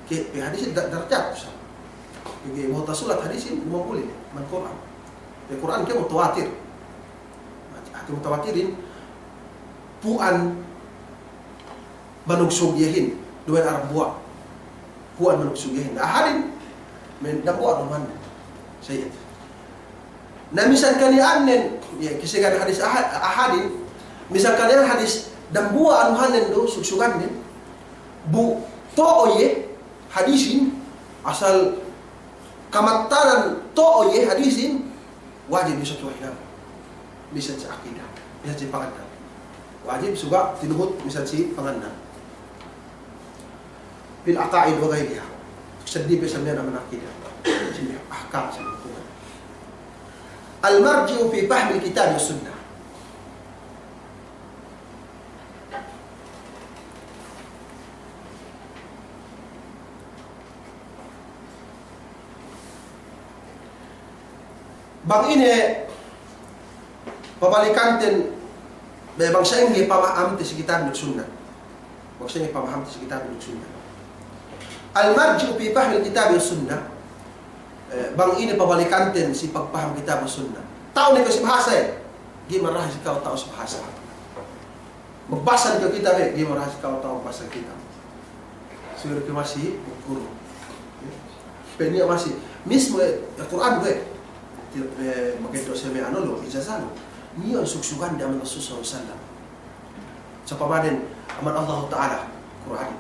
Ke, pe hadisin da-, darajat sa. Pegge' muttasulat hadisin, dumambuli ne, man Kur'an. Pe Kur'an ke mutawatir. Hāti mutawatirin, pu'an manugsug iyehin, duwe dambuwa'. Pu'an manugsug iyehin. Ahadin, me' dambuwa' du manen. Sa'in. Na misan kaniya'annen, iye, kesegan hadis ahad, ahadin, misan kaniya'an hadis dambuwa' anuhannen du, sugsugannen, bu to'o iye, hadisin, asal kamattanan to'o iye hadisin, wajib du subey hinang. Misan si akida, misan si pangannal. Wajib subey tinuhut misan si pangannal. Fil aqaid wa ghayriha. Seddili pe sa miya'an amban akida. Seddili ahkam, seddili hukuman. Al-marji'u fi fahmil kitab was sunnah. Bang ine pabalikanten, be bang sa'ingge pamahamte si kitab duk sunnah. Bang sa'ingge pamahamte si kitab duk sunnah. Al-marji'u fi fahmil kitab was sunnah. Eh, bang ine pabalikanten si pagpaham kitab was sunnah. Ta'u ne kew si bahasa, eh. Ga'i marahi si ka'u ta'u si bahasa. Magbasa ne kew kitab, eh, ga'i marahi si ka'u ta'u magbasa kitab. Suwel kew masi magguru. Pe niya' masi, mismu, eh, Kur'an, eh. Ti-, eh, mageddo' siye me' anu lu, ijazah lu. Niya' sugsugan de amban Rasul sallallahu alaihi wasallam. Sa'upamanen, amban Allahu Ta'ala, Kur'an.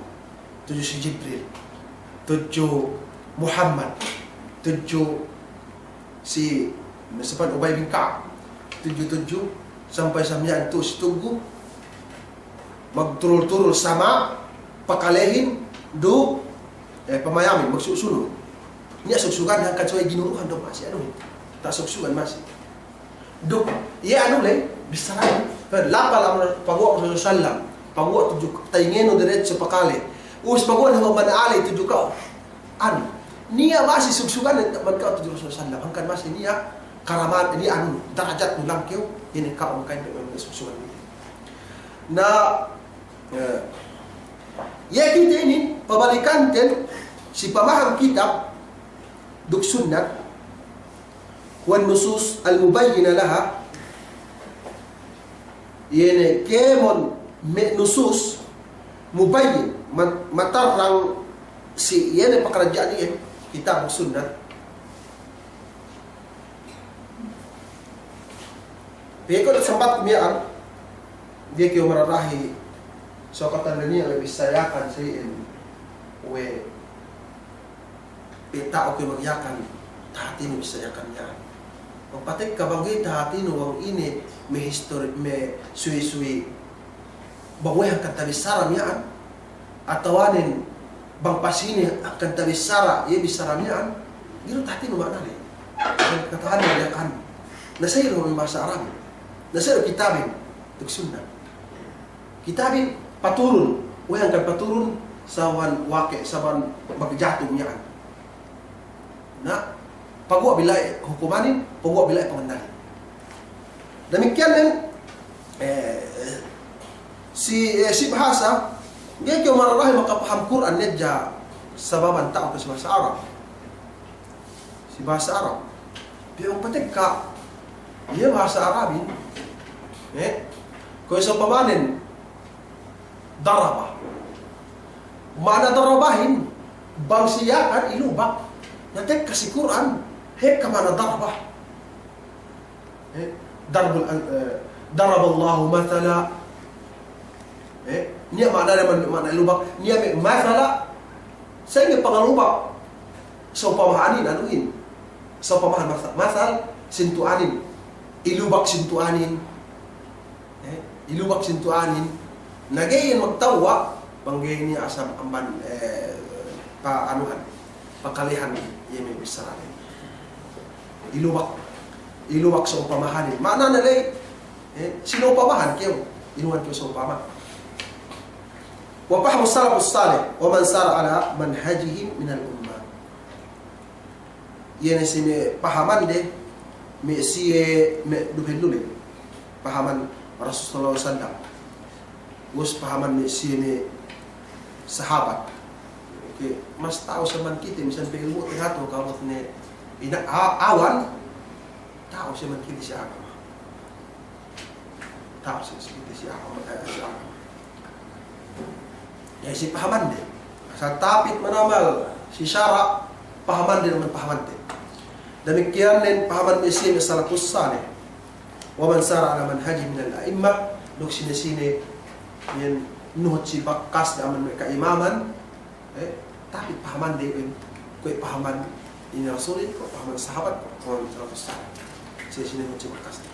Tudju si Jibril. Tudju Muhammad. Tudju si, misalkan Ubay bin Ka'ab, tudju-tudju, sampay sa miya'an tu' si tuggu, magturul-turul sama', pakalehin, duk, eh, pamayamin, magsusunun. Niya' sugsugan hangkan subey ginuruhan duk masi, anu, ta' sugsugan masi. Duk, iye anu le, bissara, lapal amban paguwa' Rasul sallam, paguwa' tudju, tayingenu diretso pakale, Us paguwa' ne amban ale tudju ka'u. Anu. Niya' masi sugsugan amban ka'u tudju Rasul sallam. Hangkan masi niya' karamat, niya' anu, darajatnu la'i kew, ine ka'u hangkan sugsugan niya'. Na, eh, iye kite inin, pabalikanten, si pamaham kitab duk sunnat, wan nusus al-mubayyina laha, iye ne kēmon me' nusus mubayyin, mat-, matarrang si iye ne pakaradja'an iye, kitab duk sunnat. Pegge' ko' sambatku miya'an, ga'i kew mararahi, so katan niya' le bissā Yakan sa iyan, we', pe ta'u kew magyakan, tahatinu bissā Yakan miya'an. Bang patekka bang ga'i tahatinu bang ine me' histori, me' suwi-suwi, bang we' hangkan tabissara miya'an, atawanen bang pasine hangkan tabissara, iye bissara miya'an, ga'i du tahatinu ma'anane. Katahan magyakan. Na sa iyan me' bahasa Arabin. Na sa iyan kitabin duk sunnat. Kitabin paturun, we' hangkan paturun, sawan wake', sawan magjatu miya'an. Na, paguwa' bi la'i hukumanin, paguwa' bi la'i pangandalin. Damikkiyan nen, eh, si, eh, si bahasa, ga'i kew mararahi makapaham Kur'an ne hadja sababan ta'u kew si bahasa Arab. Si bahasa Arab. Pegge' patekka, iye bahasa Arabin, eh, kuwe' sa upamanen, daraba. Ma'ana darabahin, bang si Yakan ilubak, na tekka si Kur'an, ekka ma'ana daraba. Eh, darbul an-, eh, daraballahu mathala. Eh, niya' ma'ana, ma'ana ilubak, niya' me' mathala, sa'ingge pangalubak, sa upamahanin anuhin, sa upamahan mathal, mathal, sintu'anin, ilubak sintu'anin. Eh, ilubak sintu'anin. Na ga'i iyan magtewwa', bang ga'i niya' asal amban, eh, pa'anuhan, pakalehan, iye me' bissaranen. Ilubak, ilubak sa upamahanin. Ma'anane ley, eh, sine upamahan kew, inuhan kew sa upama. Wa fahmu salafus salih, wa man sara ala manhajihim minal ummah. Iye ne si me' pahamande, me' siye me' duhellule. Pahaman Rasul sallallahu alaihi wasallam. Ubus pahaman me' siye me' sahabat. Oke, mas ta'u sa man kite, misan pe ilmu' te hatu, kabut ne ina-, a-, awan, ta'u sa man kite si agama. Ta'u si, si, si, si agama, eh, si agama. Iye si pahamande. Asal tapit manamal si sara', pahamande naman pahamande. Damikkiyan nen pahaman me' siye me' salafus salih. Wa man sara ala manhaji minal a'immah, duk sine-sine iyan nuhut si bakas de amban me' ka'imaman, Eh, tapit pahamande iyan, kuwe' pahaman inin Rasulin, kuwe' pahaman sahabat, kuwe' pahaman salafus salih. Siye-siye ne masi bakas.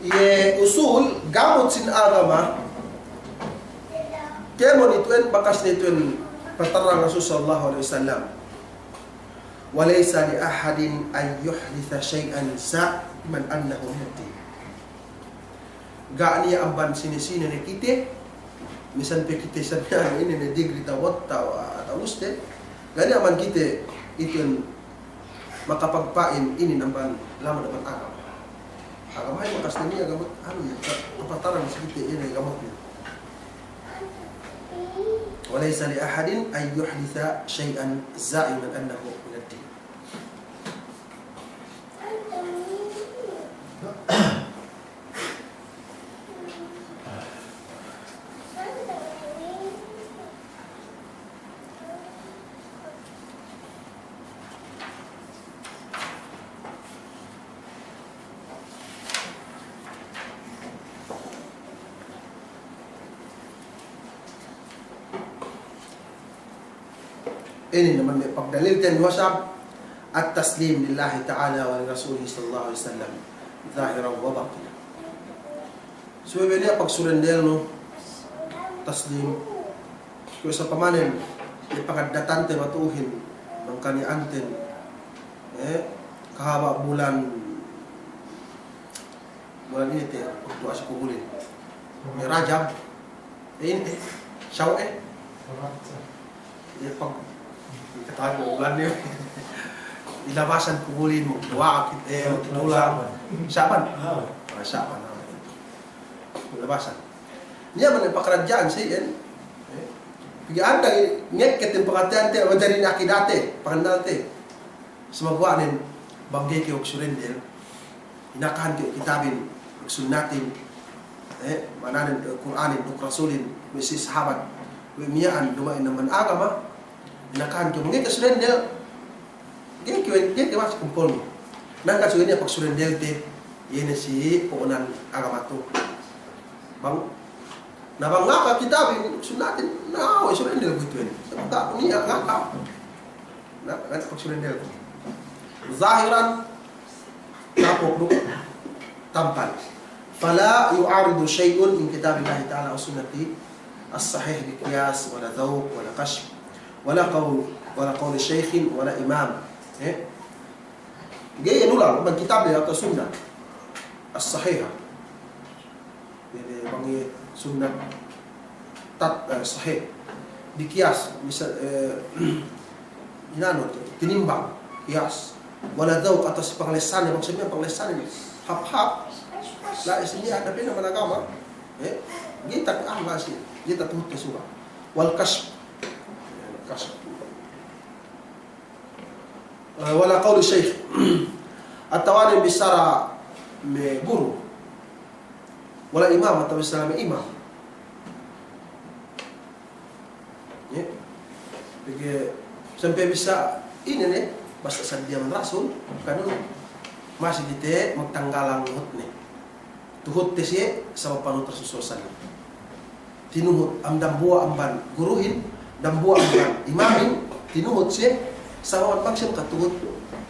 Iye usul, gamut sin agama, kēmon itu'en, bakas ne itu'en patarrang Rasul sallallahu alaihi wasallam. Wa laysa li ahadin an yuhditha shay'an za'iman annahu minad din. Ga' niya' amban sine-sine ne kite, misan pe kite sa miya'an ine ne degree ta' botta, ta' uste, ga' niya' amban kite itu'en makapagpa'in inin amban lamud amban agama. Agamahin bakas ne niya' gamut, anu, patarrang si kite ine gamutne. Wa laysa li ahadin an yuhditha shay'an za'iman annahu minad din. Inin naman me' pagdalilten, wasab, at-taslim lillahi ta'ala wa li rasulihi sallallahu alaihi wasallam, zahiran wa batinan. Subey niya' pagsurendelnu, taslim. Kuwe' sa upamanen, iye pangaddatante matu'uhin, Bang kaniya'anten, eh, kahaba' bulan, bulan ine te, waktu asal kubulin. Eh, Rajab. Eh, ine te, Syaw-, eh. Eh, pag-, katabi bulan ne. Ilabasan kubulin, magduwa'a kite, eh, magduwa'a. Sa'ban. Ah, Sa'ban, ah. Ilabasan. Niya' man pakaradja'an si iyan. Eh, pegge' anda ngekket pangateyante, manjari akidate, pangannalte. Sumagawa' nen, bang ga'i kew magsurender, inakahan kew kitabin, sunnatin, eh, ma'ananen, eh, Kur'anin, duk Rasulin, we' si sahabat, we' miya'an, duma'in amban agama, inakahan kew, bang ga'i kew surender, ga'i kew, ga'i kew masi kumpulnu. Nangkan suwe niya' pagsurendelte, iye ne si po'onan agama tu. Bang, na bang ngaka kitabin, sunnatin, na, we' surender kuwe'itu iyan. Sabab niya' ngaka. Na, ngaka pagsurender. Zahiran, tapuk du, tampan. Fala yu'aridu shay'un min kitabillahi ta'ala wa sunnati as-sahih bi qiyas, wala dhawq, wala kashf, wala qawl, wala qawli shaykhin, wala imam. Eh? Ga'i nulang, bang kitab atawa sunnah. As-sahih. Jadi, bang iye sunnah tat-, eh, sahih. Bi qiyas, misal, eh, inanu tu, tinimbang, qiyas. Wala dhawq atawa si panglesane, bang si miya'an panglesane, hap-hap. La'i si miya'an, tapi na amban agama. Eh, ga'i takut, ah, la'i si, ga'i takut ke suga. Wal kashf. Kashf. Eh, wala qawli shaykh. Atawa ne bissara me' guru. Wala imam, atawa bissara me' imam. Ye. Pegge' sampay bissā ine ne, basta sadiya man Rasul, kanu, masi kite magtanggalang nuhutne. Tuhutte siye, sabab panuhut Rasul sallallahu alaihi wasallam. Tinuhut am dambuwa' amban guruhin, dambuwa' amban imamin, tinuhut siye, sabab bang siye makatuhut,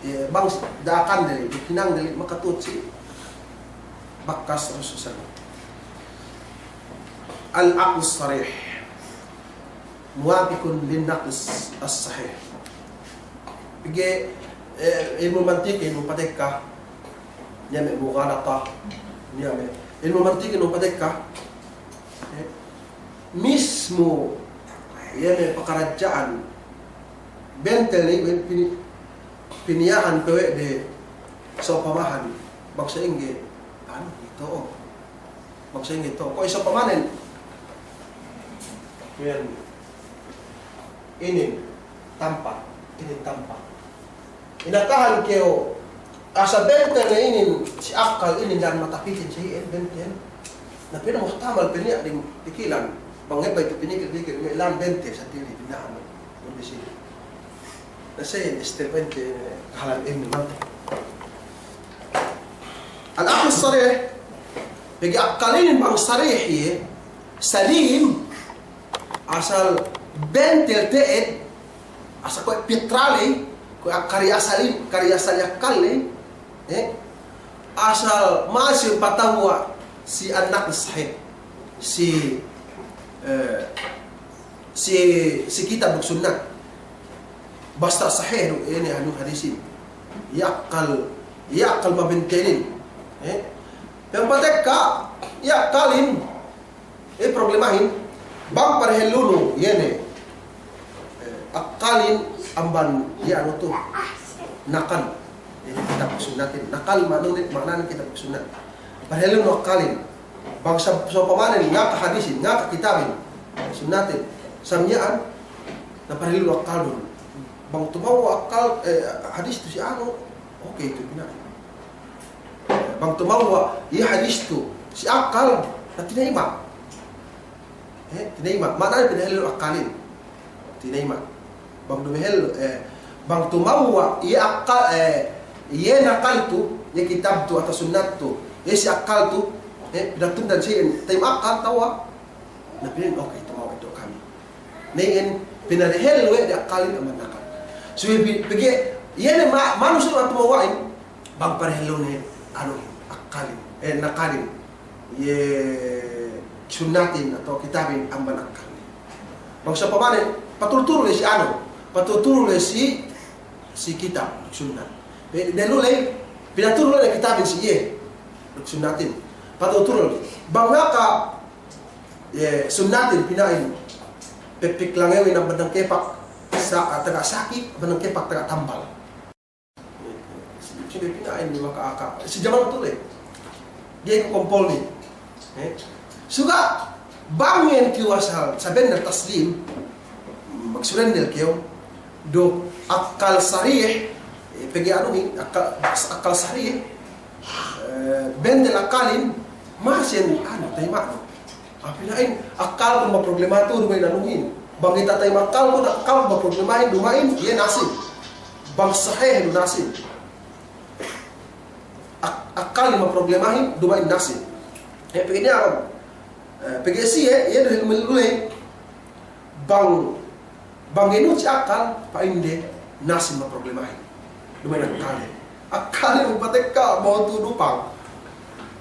eh, bang da'akan dali, hinang dali, makatuhut siye. Bakas Rasul sallallahu alaihi wasallam. Al-aqlus sarih muwafiqun lin-naqlis as-sahih. Pegge', eh, ilmu mantik, ilmu patekka, niya' me' mughalata, niya' me' ilmu mantik, ilmu patekka, eh, mismu, iye me' pakaradja'an bentel ne, pini-, piniyahan pe we' de sa'upamahan, bang sa'ingge, anu, ito, oh. Bang sa'ingge to. Kuwe' isab pamanen. Kuwe' inin tampat, inin tampat. Inakahan kew, asal bentel ne inin, si akkal inin dan matapitin si iyan bentel. Na pinu muhtamal pe niya' di pikilan. Bang ebay tu pinikil-pikil, me' lan bentel sa tili, pinahan. Kondisi. Na siye istilpente kahalan ilmu mante. Al-aql sarih, pegge' akkal inin bang sarih iye, salim, asal bentel te'ed, asal kuwe' pitra ley, kuwe' kari asal in, kari asal akkal ley, eh, asal masi patawwa' si an-naql sahih, si, eh, si, si kitab duk sunnat. Basta sahih du, ine anu hadisin. Iye akkal, iye akkal mabentelin. Eh? Pegge' patekka, iye akkalin. Eh, problemahin. Bang parhellunu, iye ne. Eh, akkalin amban, iye anu tu. Nakal. Ine kitab sunnatin. Nakal ma'ananen, ma'ananen kitab sunnat. Parhellunu akkalin. Bang sa-, sa'upamanen ngaka hadisin, ngaka kitabin, sunnatin, sa miya'an, na parhellunu akkalun. Bang tumewwa' akkal, eh, hadis tu si anu, oke itu, pina'in. Bang tumewwa' iye hadis tu si akkal, na tinayma'. Eh, tinayma'. Ma'ananen pinahellunu akkalin. Tinayma'. Bang dumehel, eh, bang tumewwa' iye akkal, eh, iye nakal tu, iye kitab tu, atawa sunnat tu, iye si akkal tu, eh, pinatundan si, tayma' akkal tewwa'. Na pinin, oke, tumewwa' itu kami. Na iyan, pinahellun we' de akkalin amban nakal. So, iye pi-, pegge', iye ne ma-, manusiya' tumewwa'in, bang parhellune, anu, akkalin, eh, nakalin. Iye sunnatin atawa kitabin amban akkalin. Bang sa'upamanen, patulutulu le si anu, patulutulu le si, Si kitab duk sunnat. Pe, dehellu ley, pinaturul ley kitabin si iye duk sunnatin. Patuturul. Bang ngaka, iye, sunnatin pina'in, pepik langewin amban dangkepak, sa-, taga saki, amban dangkepak taga tambal. Sine pina'in maka aka. Si jaman tu ley. Ga'i ku kompolnin. Eh? Suga' bang iyan kew asal, sabennal taslim, magsurender kew, duk akkal sarih, eh, pegge' anuhin, akkal, akkal sarih, eh, bennal akkalin, masi iyan, anu, tayima'nu. Pina'in, akkalku maproblema tu duma'in anuhin. Bang ga'i tatayima' akkalku, akkalku maproblemahin duma'in, iye nasin. Bang sahih du nasin. Ak-, akkalin maproblemahin, duma'in nasin. Eh, pegge' niya', eh, pegge' siye, iye du hellu meluley. Bang, bang ga'i nuhut si akkal, pa'inde nasin maproblemahin. Duma'in akkalin. Akkalin magpatekka, bang tu'u dupang.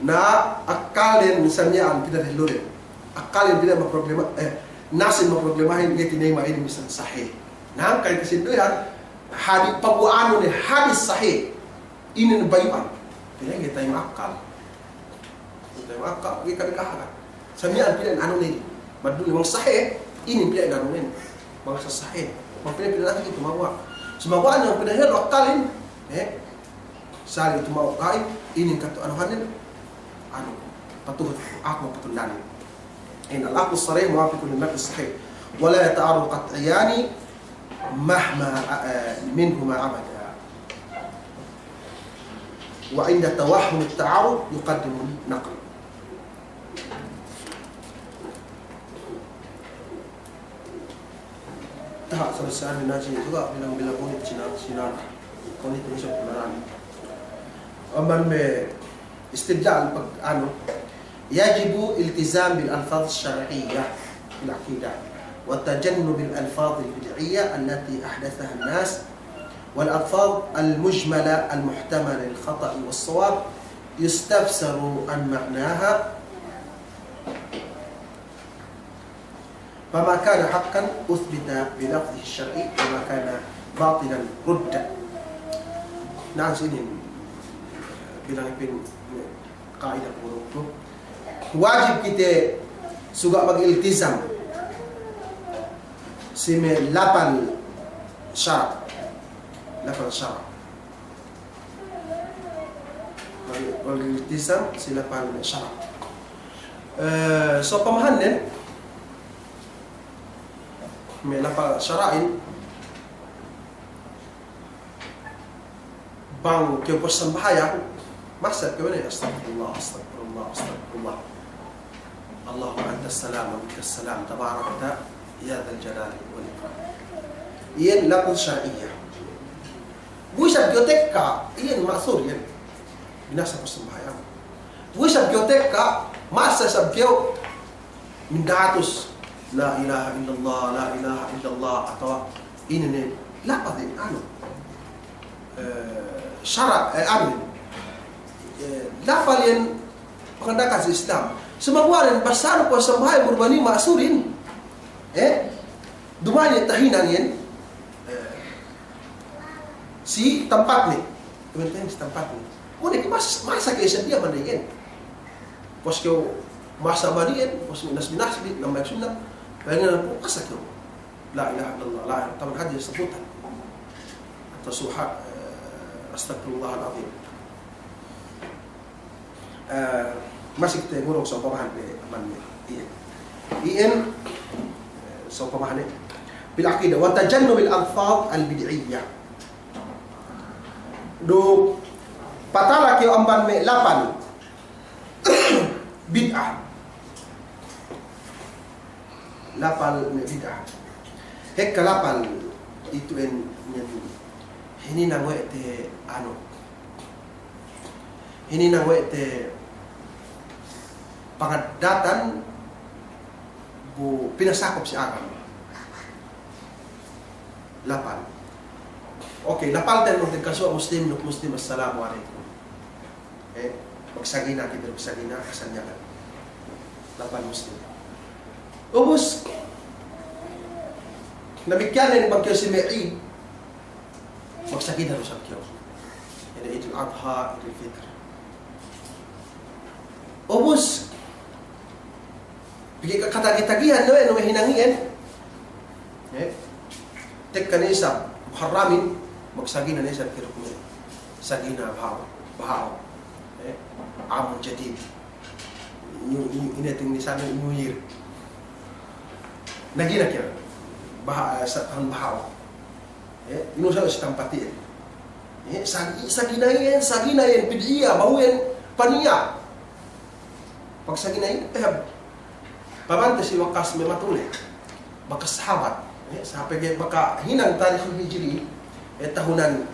Na, akkalin sa miya'an pinadehelluhin. Akkalin pinadehellu maproblema, eh, nasin maproblemahin, ga'i tinayima' inin bisan sahih. Na, hangkan kasinduwehan, hadis, paguwa'anun hadis sahih. Inin bayu'an. Pegge' ga'i tayima' akkal. Ga'i tayima' akkal, ga'i kami kahalan. Sa miya'an pina'in anu ley. Maduli bang sahih, inin pina'in anu ley. Bang sa sahih. Bang pina'in, pina'in anu ley tumawa'. Sumaguwa' niya' pinadehellu akkalin. Eh? Sali' tumawa' ga'i, inin katu' anuhanin. Anu, patuhut, aku patuhut danin. In al-aqlu sarih muwafiqun lin naqli sahih. Wa la yata'aradu qat'iyani mahma, eh, minhuma abada. Wa inda tawahhum at-ta'arud yuqaddamu an-naql. Taha' sa bissāhan bi nasi juga bilang-bilang bunit sina, sina, bunit nisab kebenaran. Amban me' istidlal pag-, anu, يجب الالتزام بالألفاظ الشرعية في العقيدة، وتجنب الألفاظ البدعية التي أحدثها الناس، والألفاظ المجملة المحتملة للخطأ والصواب يستفسر عن معناها، فما كان حقا أثبت بلفظه الشرعي، وما كان باطلا رد. Na, si inin bilang ipin qaida puruk tu. Wajib kite suga' magiltizam si me' lapal sara'. Lapal sara'. Wal-, waliltizam si lapal sara'. Eh, so pamahannen, me' lapal sara'in, bang kew pasambahayang, masa kew ne, "Astagfirullah, astagfirullah, astagfirullah. Allahumma antas salam wa minkas salam, tabarakta ya dzal jalali wal ikram." Iyan lapal sara'iyah. Bu isab kew tekka, iyan ma'sur iyan. Binasa pasambahayang. Bu isab kew tekka, masa isab kew mindatus, "La ilaha illallah, la ilaha illallah," atawa inin ne, lapal inin, anu, eh, sara', eh, anu, eh, lapal iyan panganda'akan si Islam. Sumagawa' inin, pasal pasambahayang, bu duma'in ma'surin, eh, duma'in tahinang iyan, eh, si tampatne. Duma'in tahinang si tampatne. Kuwe' ne mas-, masa kew sadiya mandi'in. Pas kew masa mandi'in, pas minas-minas bi, nambahayang sunnat. Pahinang ku masa kew. La ilaha illallah, la ilaha, taman hadja sabutan. Atawa subhan-, eh, astagfirullahal azim. Eh, masi kite ngurung sa'upamahan pe amban me' iyan. Iyan, eh, sa'upamahan, eh, fil aqidah, wa tajannubil alfadh al bid'iyyah. Duk patala kew amban me' lapal bid'ah. Lapal me' bid'ah. Hekka lapal itu en, hininang we' te anu. Hininang we' te pangaddatan bu pinasakup si agama. Lapal. Oke, lapal ten magkasuwa' muslim duk muslim, "Assalamu alaikum." Eh, magsagina kite, magsagina, asal niya' kan. Lapal muslim. Ubus, damikkiyan ne bang kew si me' Eid, Magsagina du isab kew. Ine, Idul Adha, Idul Fitr. Ubus, pegge' katagi-tagihan we' nu me' hinang iyan. Eh? Tekka ne isab Muharramin, magsagina ne isab kew duk me' sagina baha'u, baha'u. Eh? Amun Jadid. New, new, ine, ting ni sanu, New Year. Nagina kew. Baha-, sa-, tahun baha'u. Eh, inu sa si tampati. Eh, sagi-, sagina iyan, sagina iyan, bid'iya, ba'u iyan, paniya'. Pagsagina iyan, eh, pamante si bakas me' matuli. Bakas sahabat. Eh, sa pegge' makahinang tarikh Hijri, eh, tahunan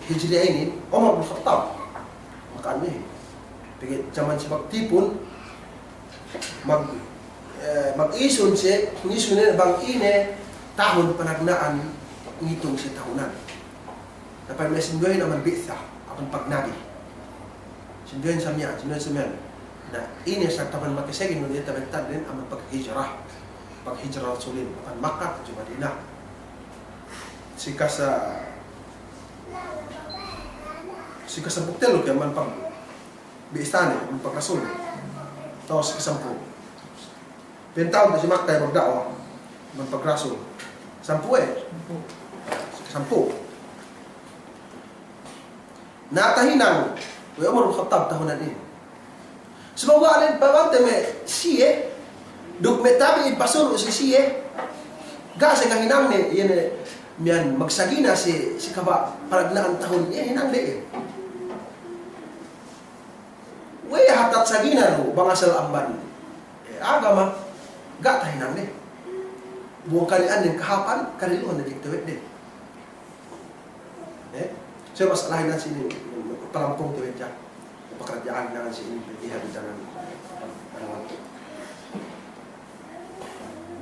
Hijri inin, Umar bin Khattab. Maka anu iyan. Pegge' jaman si magtipun, mag-, eh, mag-isun siye, isun ne bang ine tahun panagna'an ngitung si tahunan. Tapa'in me' sinduwehin amban bi'sa, amban pagnabi. Sinduwehin sa miya'an, sinduwehin sa miya'an. Na, ine sa taman makasagin, nu diye taman tadin amban paghijra. Paghijra Rasulin, amban Makkah tudju Madinah. Si kasa-, si kasampū' tellu ke amban pag- Bi'sane, amban pagrasul. Taman si kasampū'. Pa'in tahun si Makkah magda'wa, amban pagrasul. Sampū', eh? Si kasampū'. Na tahinang we' Umar bin Khattab tahunan inin. Sabab we' inin pamante me' siye, duk me' tabi'in pasuru' si siye, ga' siye kahinangne, iye ne, miya'an magsagina si, si kaba' panagna'an tahun, iye hinangne iye. We'ey hatat sagina du bang asal amban, eh, agama, ga' tahinangne. Bu kali'an den kahāpan, kaliluhan den jek tewedde. Eh, so mas'alahin nan si inin, palampung tewedja. Pakaradja'an nan si inin, pegge' hadis nan.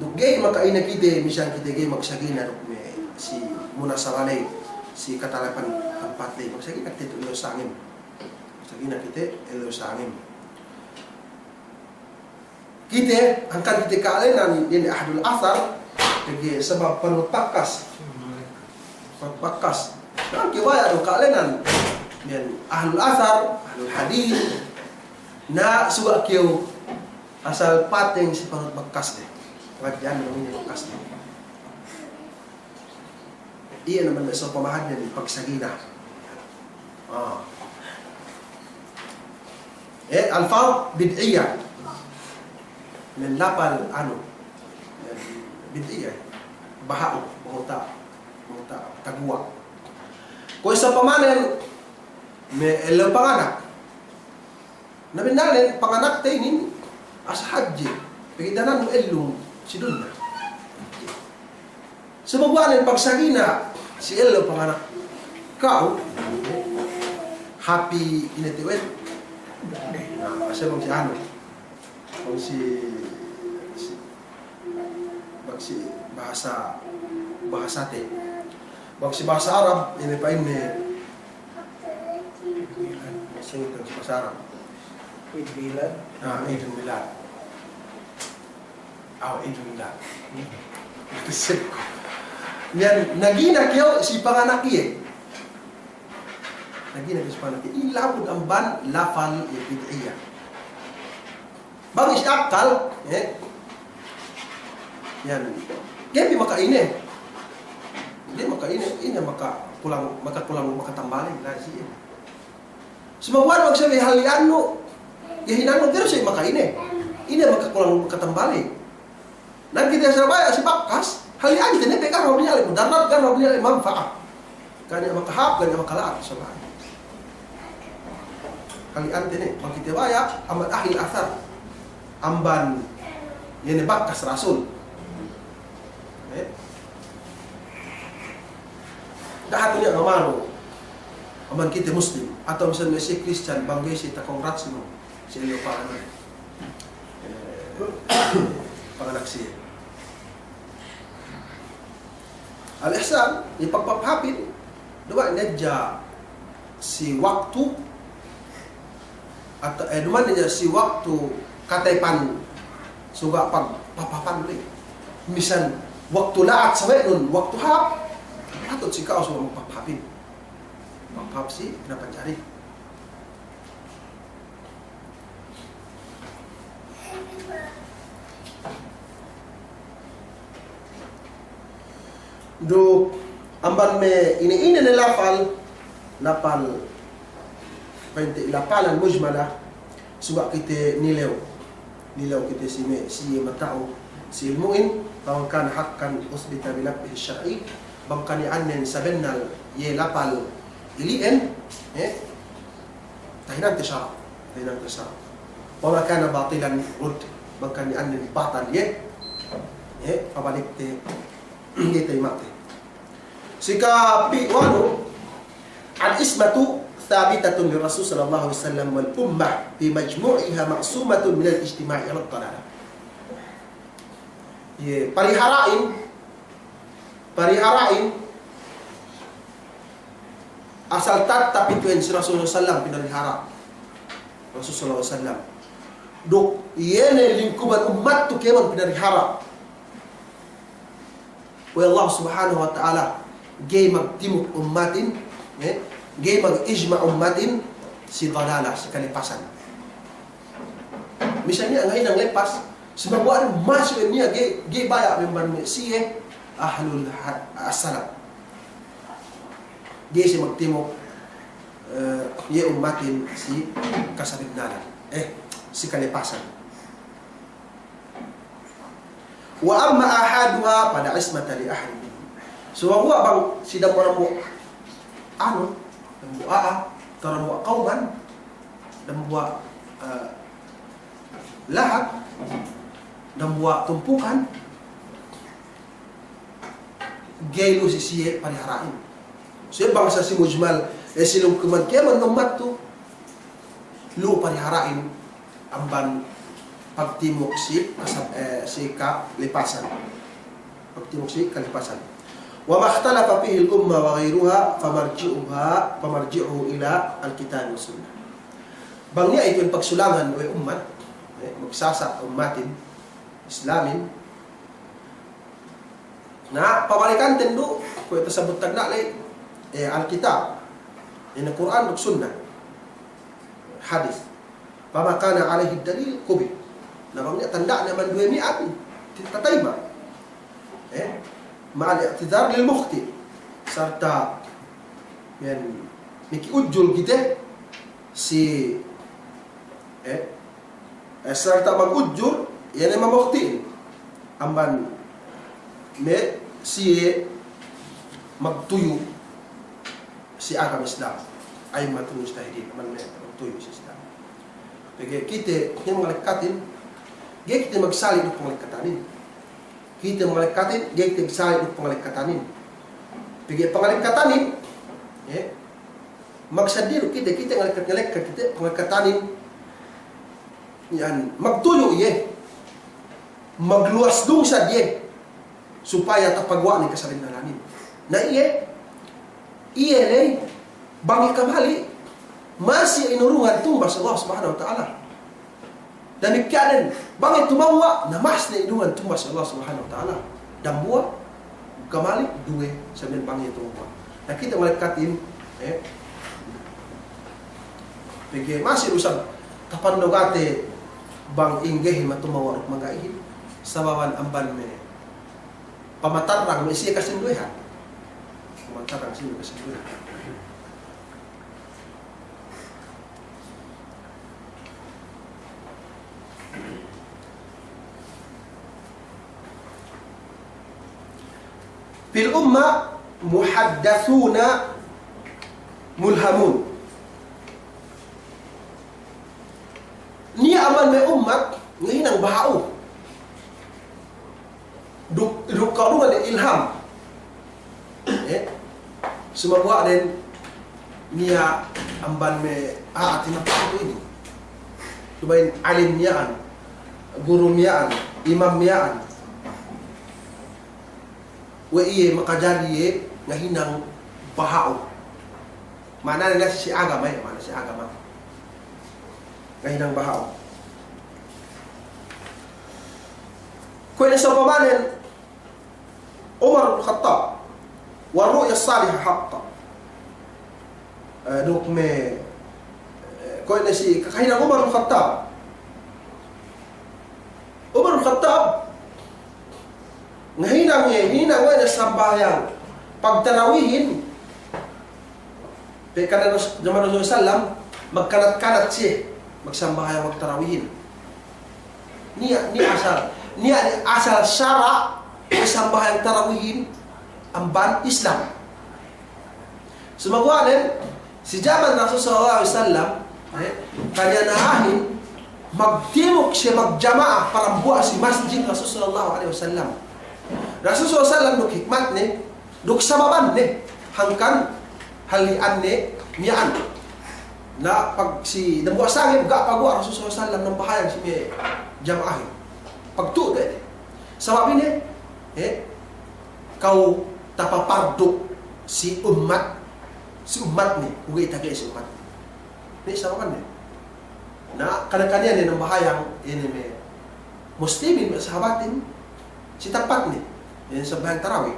Duk ga'i maka'ine kite, misan kite ga'i magsagina duk me' si munasabah ley, si katalepan tampat ley, magsagina kite tu' ellew sangem. Sagina kite ellew sangem. Kite, hangkan kite ka'alenan, iye ne ahlul athar, pegge' sabab panut bakas. Panut bakas. Na, kew baya' du ka'alenan. Iye ne ahlul athar, ahlul hadith. Na, suga' kew asal pateng si panut bakas de. Pangadji'an namanya bakas de. Iye naman me' sōng pamahadne bi pagsagina. Ah. Eh, alfaz bid'iyah. Me' lapal anu. Bid'iyah. Baha'u, bahuta', bahuta' taguwa'. Kuwe' sa pamanen, me' ellew panganak. Na bennalnen panganakte inin asal hadje, pegge' danannu ellum si dunya. Sabab we' nen pagsagina si ellew panganak ka'u, happy ine te we'. Na, asal bang si anu, bang si, si Bang si bahasa, bahasate. Bang si bahasa Arab, ine pa'inne? Sine tu si bahasa Arab? Eid Milad. Ah, Eid Milad. Ah, Eid Milad. Iyan, nagina kew si panganak iye. Nagina kew si panganak iye. Iye labud amban lapal iye bid'iyah. Bang si akkal, eh. Iyan. Ga'i pe maka'ine. Ga'i maka'ine, ine makakulang, makakulang, makatambal, na si iye. Sabab we' bang siye halli'annu, ga'i hinangnu, ga'i siye maka'ine. Ine makakulang, makatambal. Na kite sa baya' si bakas, halli'ante ne pe, ga' du niya' le mudarat, ga' du niya' le manfa'at. Ga' niya' makahāp, ga' niya' makala'at, sabab. Halli'ante ne, bang kite baya', amban ahlil athar. Amban, iye ne bakas Rasul. Eh? Da'a hatu niya' ngamanu. Amban kite Muslim. Atawa misan me' siye Kristiyan, bang ga'i siye ta-congrats nu. Si ellew panganak. Eh, panganak siye. Al-ihsan, iye pagpapahāpin, duma'in hadja si waktu, at-, eh, duma'in hadja si waktu kata'upan suga' pagpapahāpan le. Misan waktu la'at sawe'nun, waktu hāp, patut si ka'u suga' magpapahāpin. Paham si, kinapanjari. Duk amban me' ine-ine ne lapal, lapal, pa'inte lapalan mujmala, suga' kite nilew. Nilew kite si me', si iye mata'u si ilmu'in, faman kana haqqan uthbita bi naf'ihi syar'i, bang kani'annen sabennal iye lapal ili'en, eh, tahinangte sara', tahinangte sara'. Wa ma kana batilan rudd, bang kani'annen batal iye, eh, pabalikte, iye tayima'te. Sikapi-, wanu, al-ismatu thabitatun lir Rasul sallallahu alaihi wasallam wal ummah fi majmu'iha ma'sumatun minal ijtima'i ala dalalah. Iye, parihara'in, parihara'in, asal tattap itu'en si Rasul sallallahu alaihi wasallam pinarihara'. Rasul sallallahu alaihi wasallam. Duk iye ne lingkuban ummattu kēmon pinarihara'. We' Allah Subhanahu wa Ta'ala, ga'i magtimuk ummatin, eh, ga'i mag-ijma' ummatin si dalalah, si kalipasan. Misalnya, ngahinang lepas, saguwa' masi we' niya' ga'i, ga'i baya' memban me' siye ahlul ha-, as-salaf. Ga'i siye magtimuk, eh, iye ummatin si kasabennalan, eh, si kalipasan. Wa amma ahaduha fala ismata li ahadin minhum. Saguwa' bang si dambuwa'-dambuwa' anu, dambuwa' a'a, dambuwa' kawman, dambuwa', eh, lahat, dambuwa' tumpukan, ga'i lu si siye parihara'in. Siye bang sa si mujmal, eh, si lingkuban kēmon ummattu, lu parihara'in amban pagtimuk si kasab-, eh, si kalipasan. Pagtimuk si kalipasan. Wa makhtalafa fihi al-umma wa ghayruha famarji'uha, famarji'uhu ila al-kitab wa sunnah. Bang niya' itu pagsulangan we' ummat, eh, magsasa' ummatin Islamin, na, pabalikanten du, kuwe' tasabut tagna' ley, eh, Alkitab. Ine Kur'an duk Sunnah. Hadis. Fama kana alayhi dalil qubil. Na bang niya' tanda'ne amban duwe miya'an, tatayima'. Eh? Ma'al i'tidhar lil mukhti'. Sarta' miya'an miki ujul kite si, eh, Eh, sarta' magujur, iye ne mamukhti'in. Amban me' siye magtuyu' si agama Islam. A'immatul mujtahidin, amban me' magtuyu' si Islam. Pegge' kite, iye mangalekkatin, ga'i kite magsali' duk pangalekkatin. Kite mangalekkatin, ga'i kite magsali' duk pangalekkatin. Pegge' pangalekkatin, eh, magsaddi du kite, kite ngalekkat-ngalekkat kite, pangalekkatin. Iyan, magtuyu' iye. Magluwas dungsad iye. Supaya tapaguwa' ne kasabennalanin. Na iye, iye ley, bang iye kamali', masi inurungan tumbas Allah Subhanahu wa Ta'ala. Damikkiyan, bang iye tumewwa', na masi ne inurungan tumbas Allah Subhanahu wa Ta'ala. Dambuwa', kamali', duwe, sampay bang iye tumewwa'. Na kite malekkatin, eh, pegge' masi du isab tapandogate bang inggehin matumewwa' duk mangga'ihin, sababan amban me' pamatarrang me' siye kasinduwehan. Pamatarrang siye kasinduwehan. Fil umma muhaddathuna mulhamun. Niya' amban me' ummat ngahinang baha'u. Duk, duk ka'urungan de ilham. Eh? Sumaguwa' den niya' amban me' a'a tinapa'u inin. Duma'in alim miya'an, guru miya'an, imam miya'an. We' iye makajari iye ngahinang baha'u. Ma'anane si agama, eh, ma'ana si agama. Ngahinang baha'u. Kuwe' ne sa'upamanen Umar bin Khattab, wa ru'ya salihah haqq. Eh, duk me', eh, kuwe' ne si kakahinang Umar bin Khattab. Umar bin Khattab, ngahinang iye, hinang we' ne sambahayang pagtarawihin. Pe' kan Ras-, jaman Rasul sallam, magkanat-kanat siye magsambahayang pagtarawihin. Niya', niya' asal, niya' ne asal sara' sambahayang tarawihin amban Islam. Sumaguwa' ne, si jaman Rasul sallallahu alaihi wasallam, eh, kaniya-niya a'ahin, magtimuk siye magjama'a parambuwa' si masjid Rasul sallallahu alaihi wasallam. Rasul sallallahu alaihi wasallam duk hikmatne, duk sababanne, hangkan halli'anne miya'an. Na pag si dambuwa' sangem, ga' paguwa' Rasul sallallahu alaihi wasallam nambahayang si me' jama'ahin. Pagtu'u ne. Sabab ine, eh, kew tapapardu si ummat, si ummatne, kuwe' taga si ummatne. Niya' sababanne. Na, kaniya-kaniya ne nambahayang, ine me' muslimin, me' sahabatin, si tempatne. Ine sambahayang tarawih.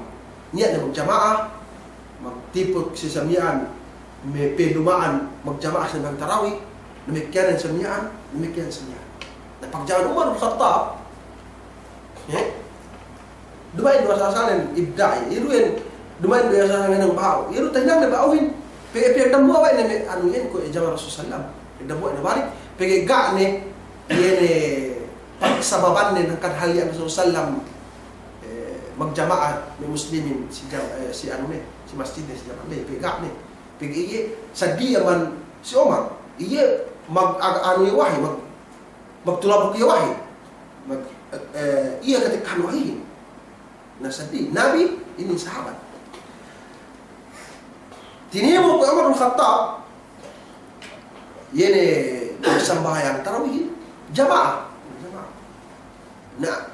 Niya' ne magjama'a, magtipuk si samiya'an, me' pe luma'an magjama'a sambahayang tarawih, damikkiyan samiya'an, damikkiyan samiya'an. Na, pagjaman Umar bin Khattab, eh, duma'in du asal-asalnen ibda', iye. Iye du iyan, duma'in du asal-asalnen hinang baha'u. Iye du tahinangne baha'uhin. Pe, pe dambuwa' we' ne me' anu iyan kuwe' jaman Rasul sallam. Pe dambuwa' ne balik. Pegge' ga' ne, iye ne, sababanne hangkan halli'an Rasul sallam, eh, magjama'a me' muslimin si jam-, eh, si anu ne, si masjidne si jaman ne. Pegge' ga' ne. Pegge' iye, seddili amban si Umar. Iye mag-, ag-, anu iye wahi, mag-, magtulabuk iye wahi. Mag-, eh, iye katekkahan wahihin. Na seddili, Nabi, inin sahabat. Tinimuk we' Umar bin Khattab, iye ne sambahayang tarawihin, jama'a. Jama'a. Na,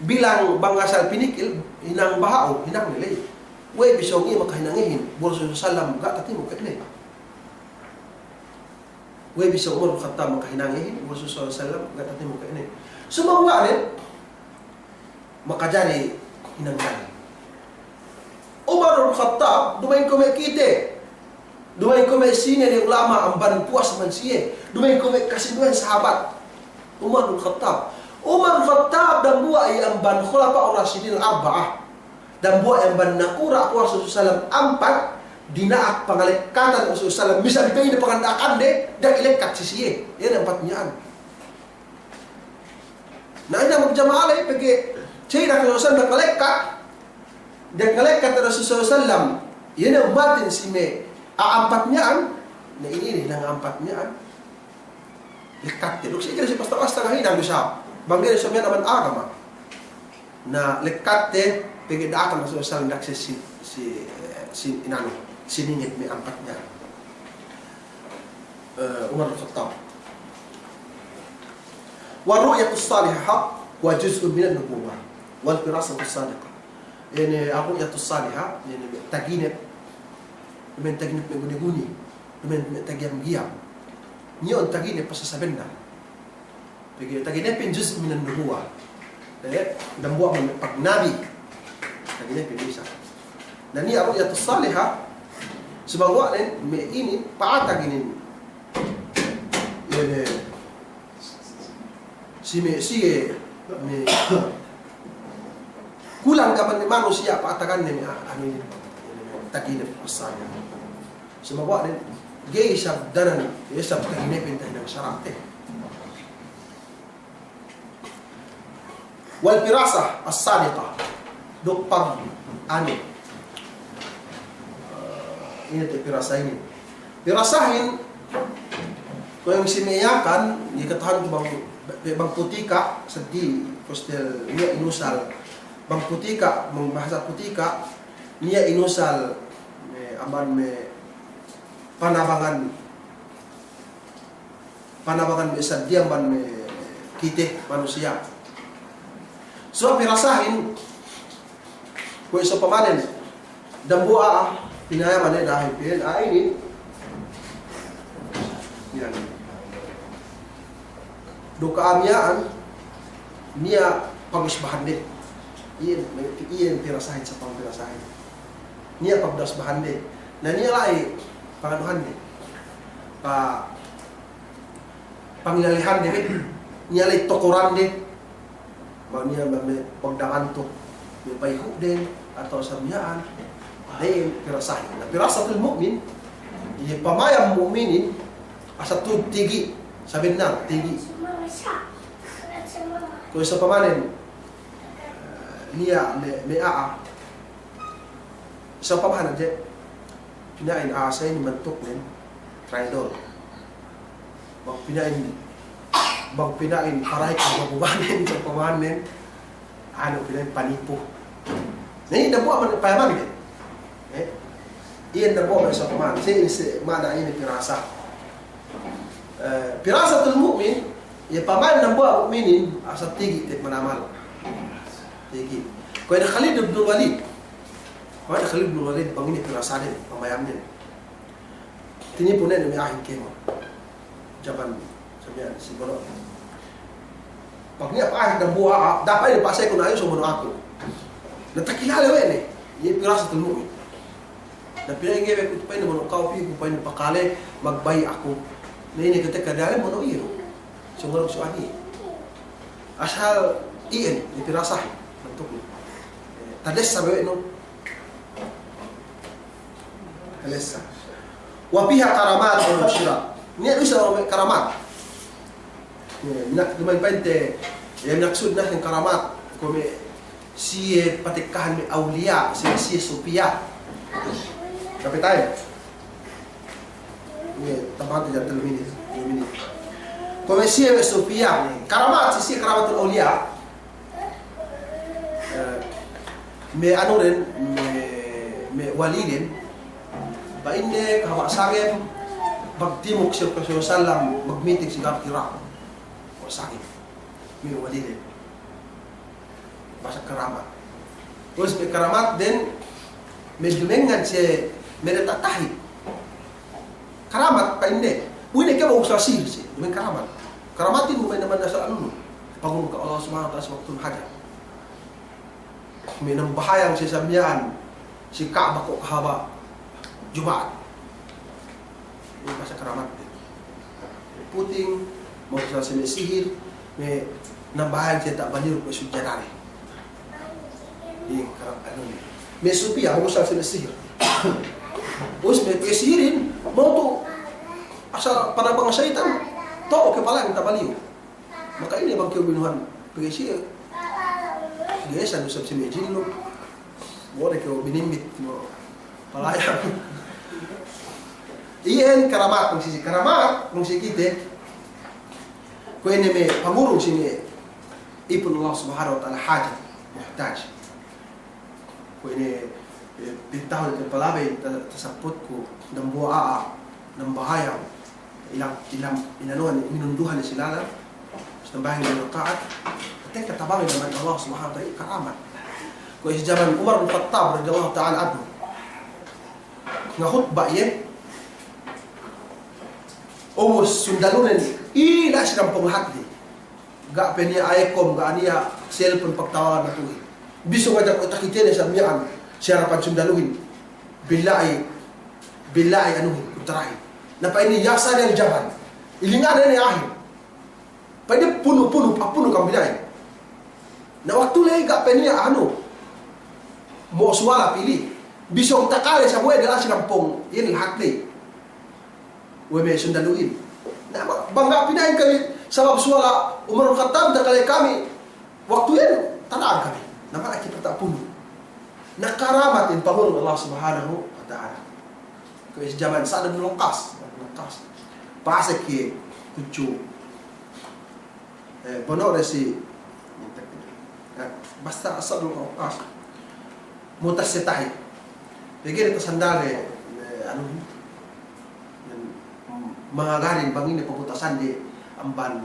bilang bang asal pinikil, hinang baha'u, hinang ne ley. We' bi sōng iye makahinang iyehin, bu Rasul sallam ga' tatimuk we' ne. We' bi sōng Umar bin Khattab makahinang iyehin, bu Rasul sallallahu alaihi wasallam ga' tatimuk we' ne. Sumaguwa' ne, makajari hinang dalil. Umar bin Khattab, duma'in kuwe' me' kite. Duma'in kuwe' me' sine ne ulama' amban puwas amban siye. Duma'in kuwe' me' kasinduwehan sahabat. Umar bin Khattab. Umar bin Khattab dambuwa' iye amban Khulafa'ur Rashidin al-Arba'ah. Dambuwa' iye amban nakura' Rasul sallam ampat, dina'ak pangalekkatan Rasul sallam, misan pe ine panganda'akande, da'a ilekkat si siye. Iye ne ampat miya'an. Na, ine magjama'a ley, pegge' siye da'a Rasul sallam da'a ngalekkat, da'a ngalekkat Rasul sallam. Iye ne ummatin si me' a'a ampat miya'an, na inin, inin hinang ampat miya'an. Lekkatte, duk si kite si basta-basta ngahinang du isab. Bang ga'i du isab miya'an amban agama. Na lekkatte, pegge' da'akan Rasul sallam da'a si, si, si, si inanu, sininget me' ampat miya'an. Eh, Umar bin Khattab. War ru'yatus salihah haqqun wa juz'un minan nubuwwah. Wal firasatus sadiqah. Ine ar-ru'yatus salihah, ine taginep. Duma'in taginep me' guni-guni. Duma'in me' tagiyam-giyam. Niya' un taginep pasal sabennal. Pegge' taginepin juz'un minan nubuwwah. Eh, dambuwa' me' pagnabi. Taginepin bisa. Na niya' ar-ru'yatus salihah, sumaguwa' ne me' inin, pa'atag inin. Iye ne, si me', si me', kulang ga'i ne manusiya' pa'ataganne me' a-, anu inin, taginep pasal. Sumaguwa' ne, ga'i isab danan, ga'i isab taginepin tahinang sara'te. Wal firasah as-sadiqah. Duk pag-, anu. Eh, ine te pirasa inin. Pirasahin, kuwe' si me' Yakan, iye kata'uhanku bang, bang Putika', seddili, hostel, niya' inusal. Bang Putika', bang bahasa Putika', niya' inusal, me', amban me' panabangan. Panabangan me' seddili amban me' kite manusiya'. So, pirasahin, kuwe' so pamanen, dambuwa' a'a, pinayaman ne da'a hep inin, a'a inin. Iyan. Duk a'a miya'an, niya' pagusbahande. Iyan, iyan pirasahin, sapang pirasahin. Niya' pagusbahande. Na niya' la'i, panganuhande, pa-, pangilalehande be, niya' la'i tokorande, bang niya' me', me' pagdamanto, me' payhu'den, atawa sa miya'an, iye pirasahin. Na, firasatul mu'min, iye pamayam mu'minin, asal tu'u tigi', sabennal tigi'. Kuwe' sa pamanen, eh, niya' me', me' a'a, sa pamanen je, pina'in a'a sa inin mantuknen, traidor. Bang pina'in, bang pina'in parahik mabubanen, sa pamanen, anu, pina'in panipu. Na, iye dambuwa' man payamande. Eh? Iye dambuwa' man sa pamanen. Si, si, ma'ana inin pirasa. Eh, firasatul mu'min, iye pamayam dambuwa' mu'minin, asal tigi' te'ed manamal. Tigi'. Kuwe' ne Khalid ibn Walid. Kuwe' ne Khalid ibn Walid, bang inin pirasaden, pamayamnen. Tinipu ne me' a'ahin kēmon. Jaman sa miya'an si bono'. Pag niya' pa'ahik dambuwa' a'a, da'a pa'in pasal ku na ayu so bono' aku. Na takilale we' ne, iye firasatul mu'min. Na pina'in ga'i we' ku pa'in bono' ka'u, pī ku pa'in pakale, magbayi' aku. Na ine kite kadale bono' iru. So nguruk so ani. Asal iyan, iye pirasahin. Mantukne. Eh, tadessa we' nu. Tadessa. Wa fiha karamat wa bushra. Niya' du isab me' karamat. Iye, minak duma'in pa'inte, iye, maksudne karamat. Kuwe' me' siye patekkahan me' awliya, siye, siye sufiya. Kapitay. Iye, tamat ja tellu minit, tellu minit. Kuwe' me' siye me' sufiya, karamat, si siye karamatul awliya. Eh, me' anuhin, me', me' walihin, pa'inne kahaba' sangem, magtimuk si Rasul sallam, magmiting si Ghar Hira. Kahaba' sangem. Me' walihin. Bahasa karamat. Terus me' karamat den, me' dumengngan siye, me' diyata' tahik. Karamat pa'inne. Bu ine ke bu usah sihir siye, dumeng karamat. Karamatin bu me' naman asal anu. Pangurung ke Allah Subhanahu wa Ta'ala si waktu hajat. Me' nambahayang siye sa miya'an, si Ka'bah ko' kahaba' Juma'at. Iye bahasa karamat. Puting, magusal siye me' sihir, me' nambahayang siye ta' baniru me' sujjadane. Iye, kara-, anu, me' sufiya, magusal siye me' sihir. Us me' sihirin, mau tu asal panabang seyitan, to'o ke palang ta' baliyu. Maka ine bang kew binuhan, pegge' siye, biye sa du sab si me' jin lu. Bole kew binimit, mo palaya. Iyan karamat, bang si, si karamat, bang si kite. Kuwe' ine me' pangurung si me' ipun Allah Subhanahu wa Ta'ala hajat, muhtaj. Kuwe' ine, eh, pintahun te palabey ta-, tasaputku, dambuwa' a'a, nambahayang, ilang, ilang, inanuhan, minunduhan si lalan, nambahayang lime raka'at, te katabangin amban Allah Subhanahu wa Ta'ala, karamat. Kuwe' si jaman Umar bin Khattab radiyallahu ta'ala anhu, ngahutba' iye, ubus sundalunen, ila' si kampung lahat di. Ga' pe niya' aekom, ga' niya' cellphone pagtawagan natu'uhin. Bisan hadja ko' takitene sa miya'an, si harapan sundaluhin. Billahi, billahi anuhin, kuntarahin. Na pa'inne ya sari'al jamal. Ilingan ne a'ahin. Pa'inne punu, punu, punu kam billahi. Na waktu ley ga' pe niya' anu, mo'o suwala pili. Bisan takale sa buwe' dela si kampung, iyan lahat ley. We' me' sundaluhin. Na, ma-, bang ga' pina'in kami sabab suwala Umar bin Khattab takale kami. Waktu iyan, tana'an kami. Na, ma'ana kite tapunu. Na, karamatin pangurung Allah Subhanahu wa Ta'ala. Kuwe' si jaman Sa'd bin Waqqas. Waqqas. Pasek iye, kucu. Eh, bono' de si, eh, basta asal du, ah, mutas si tahi. Pegge' de tasandal de, eh, anu, mangagadin bang ine pamutasan de amban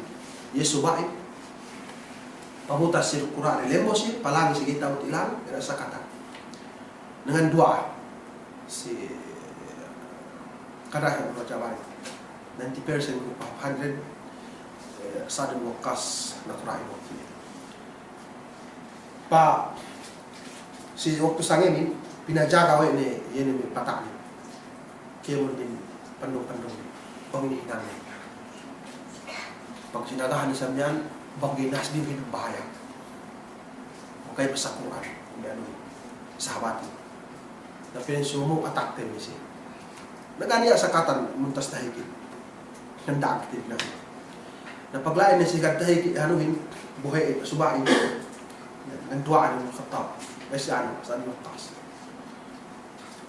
Yesu ba'i. Pamutas si Kur'an de lembos si, palangi si ga'i ta'u tilan, era sakatan. Dengan duwa'a si Qatadah bin Di'amat, ninety percent of hundred, eh, Sa'd bin Waqqas nakura' waktu iye. Pa, si waktu sangem inin, pinajaga we' ne, iye ne me' pata'ne. Kēmon din pandung-pandung, bang inin hinangne. Pag sinagahan isab miya'an, bang inin nas din hinang bahaya. Maka'in basa Kur'an, inin anu, sahabatin. Na pa'in sumu atak ten misi. Na ga' niya' sakatan muntas tahikil. Ngandak ten na. Na pagla'i ne si tahikil, anuhin, bohe'in, suba'in. Nganduwa'an Khattab. Besi anu, sa'an lukas.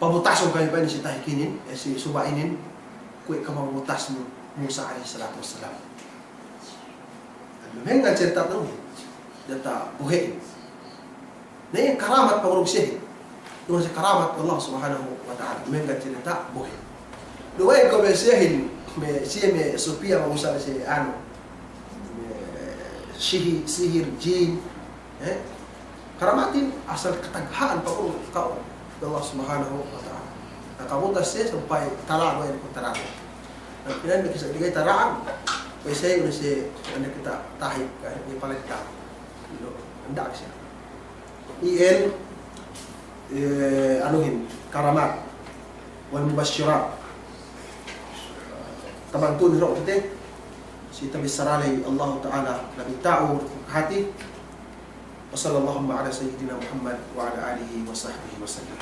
Pabutasun kami pa'in si tahikinin, eh, si suba'inin, kuwe' kamabutas Musa alayhis salatu wassalam. Duma'in cerita tu, diyata' bohe'in. Na iye karamat pangurung siyehin. Duma'in si karamat Allah Subhanahu wa Ta'ala. Duma'in cerita bohe'. Duma'in ko' me' siyehin, me' siye me' supiya magusa' si anu. Me' sihi-, sihir, jin. Eh? Karamatin asal katagha'an pa'u ka'u Allah Subhanahu wa Ta'ala. Na kabutas siye sampay tarago' iyan ku tarago'. Na pina'in me' kisa' digay tarago'. Pa'in siye unu siye anda kita tahik, eh, iye palenta. Anda siye. Iyan, eh, anuhin, karamat. Wal mubashirat. Tabantu ni ro' kite, si tabissara ley Allah Ta'ala, Nabi ta'u hati, وصلى اللهم على سيدنا محمد وعلى آله وصحبه وسلم.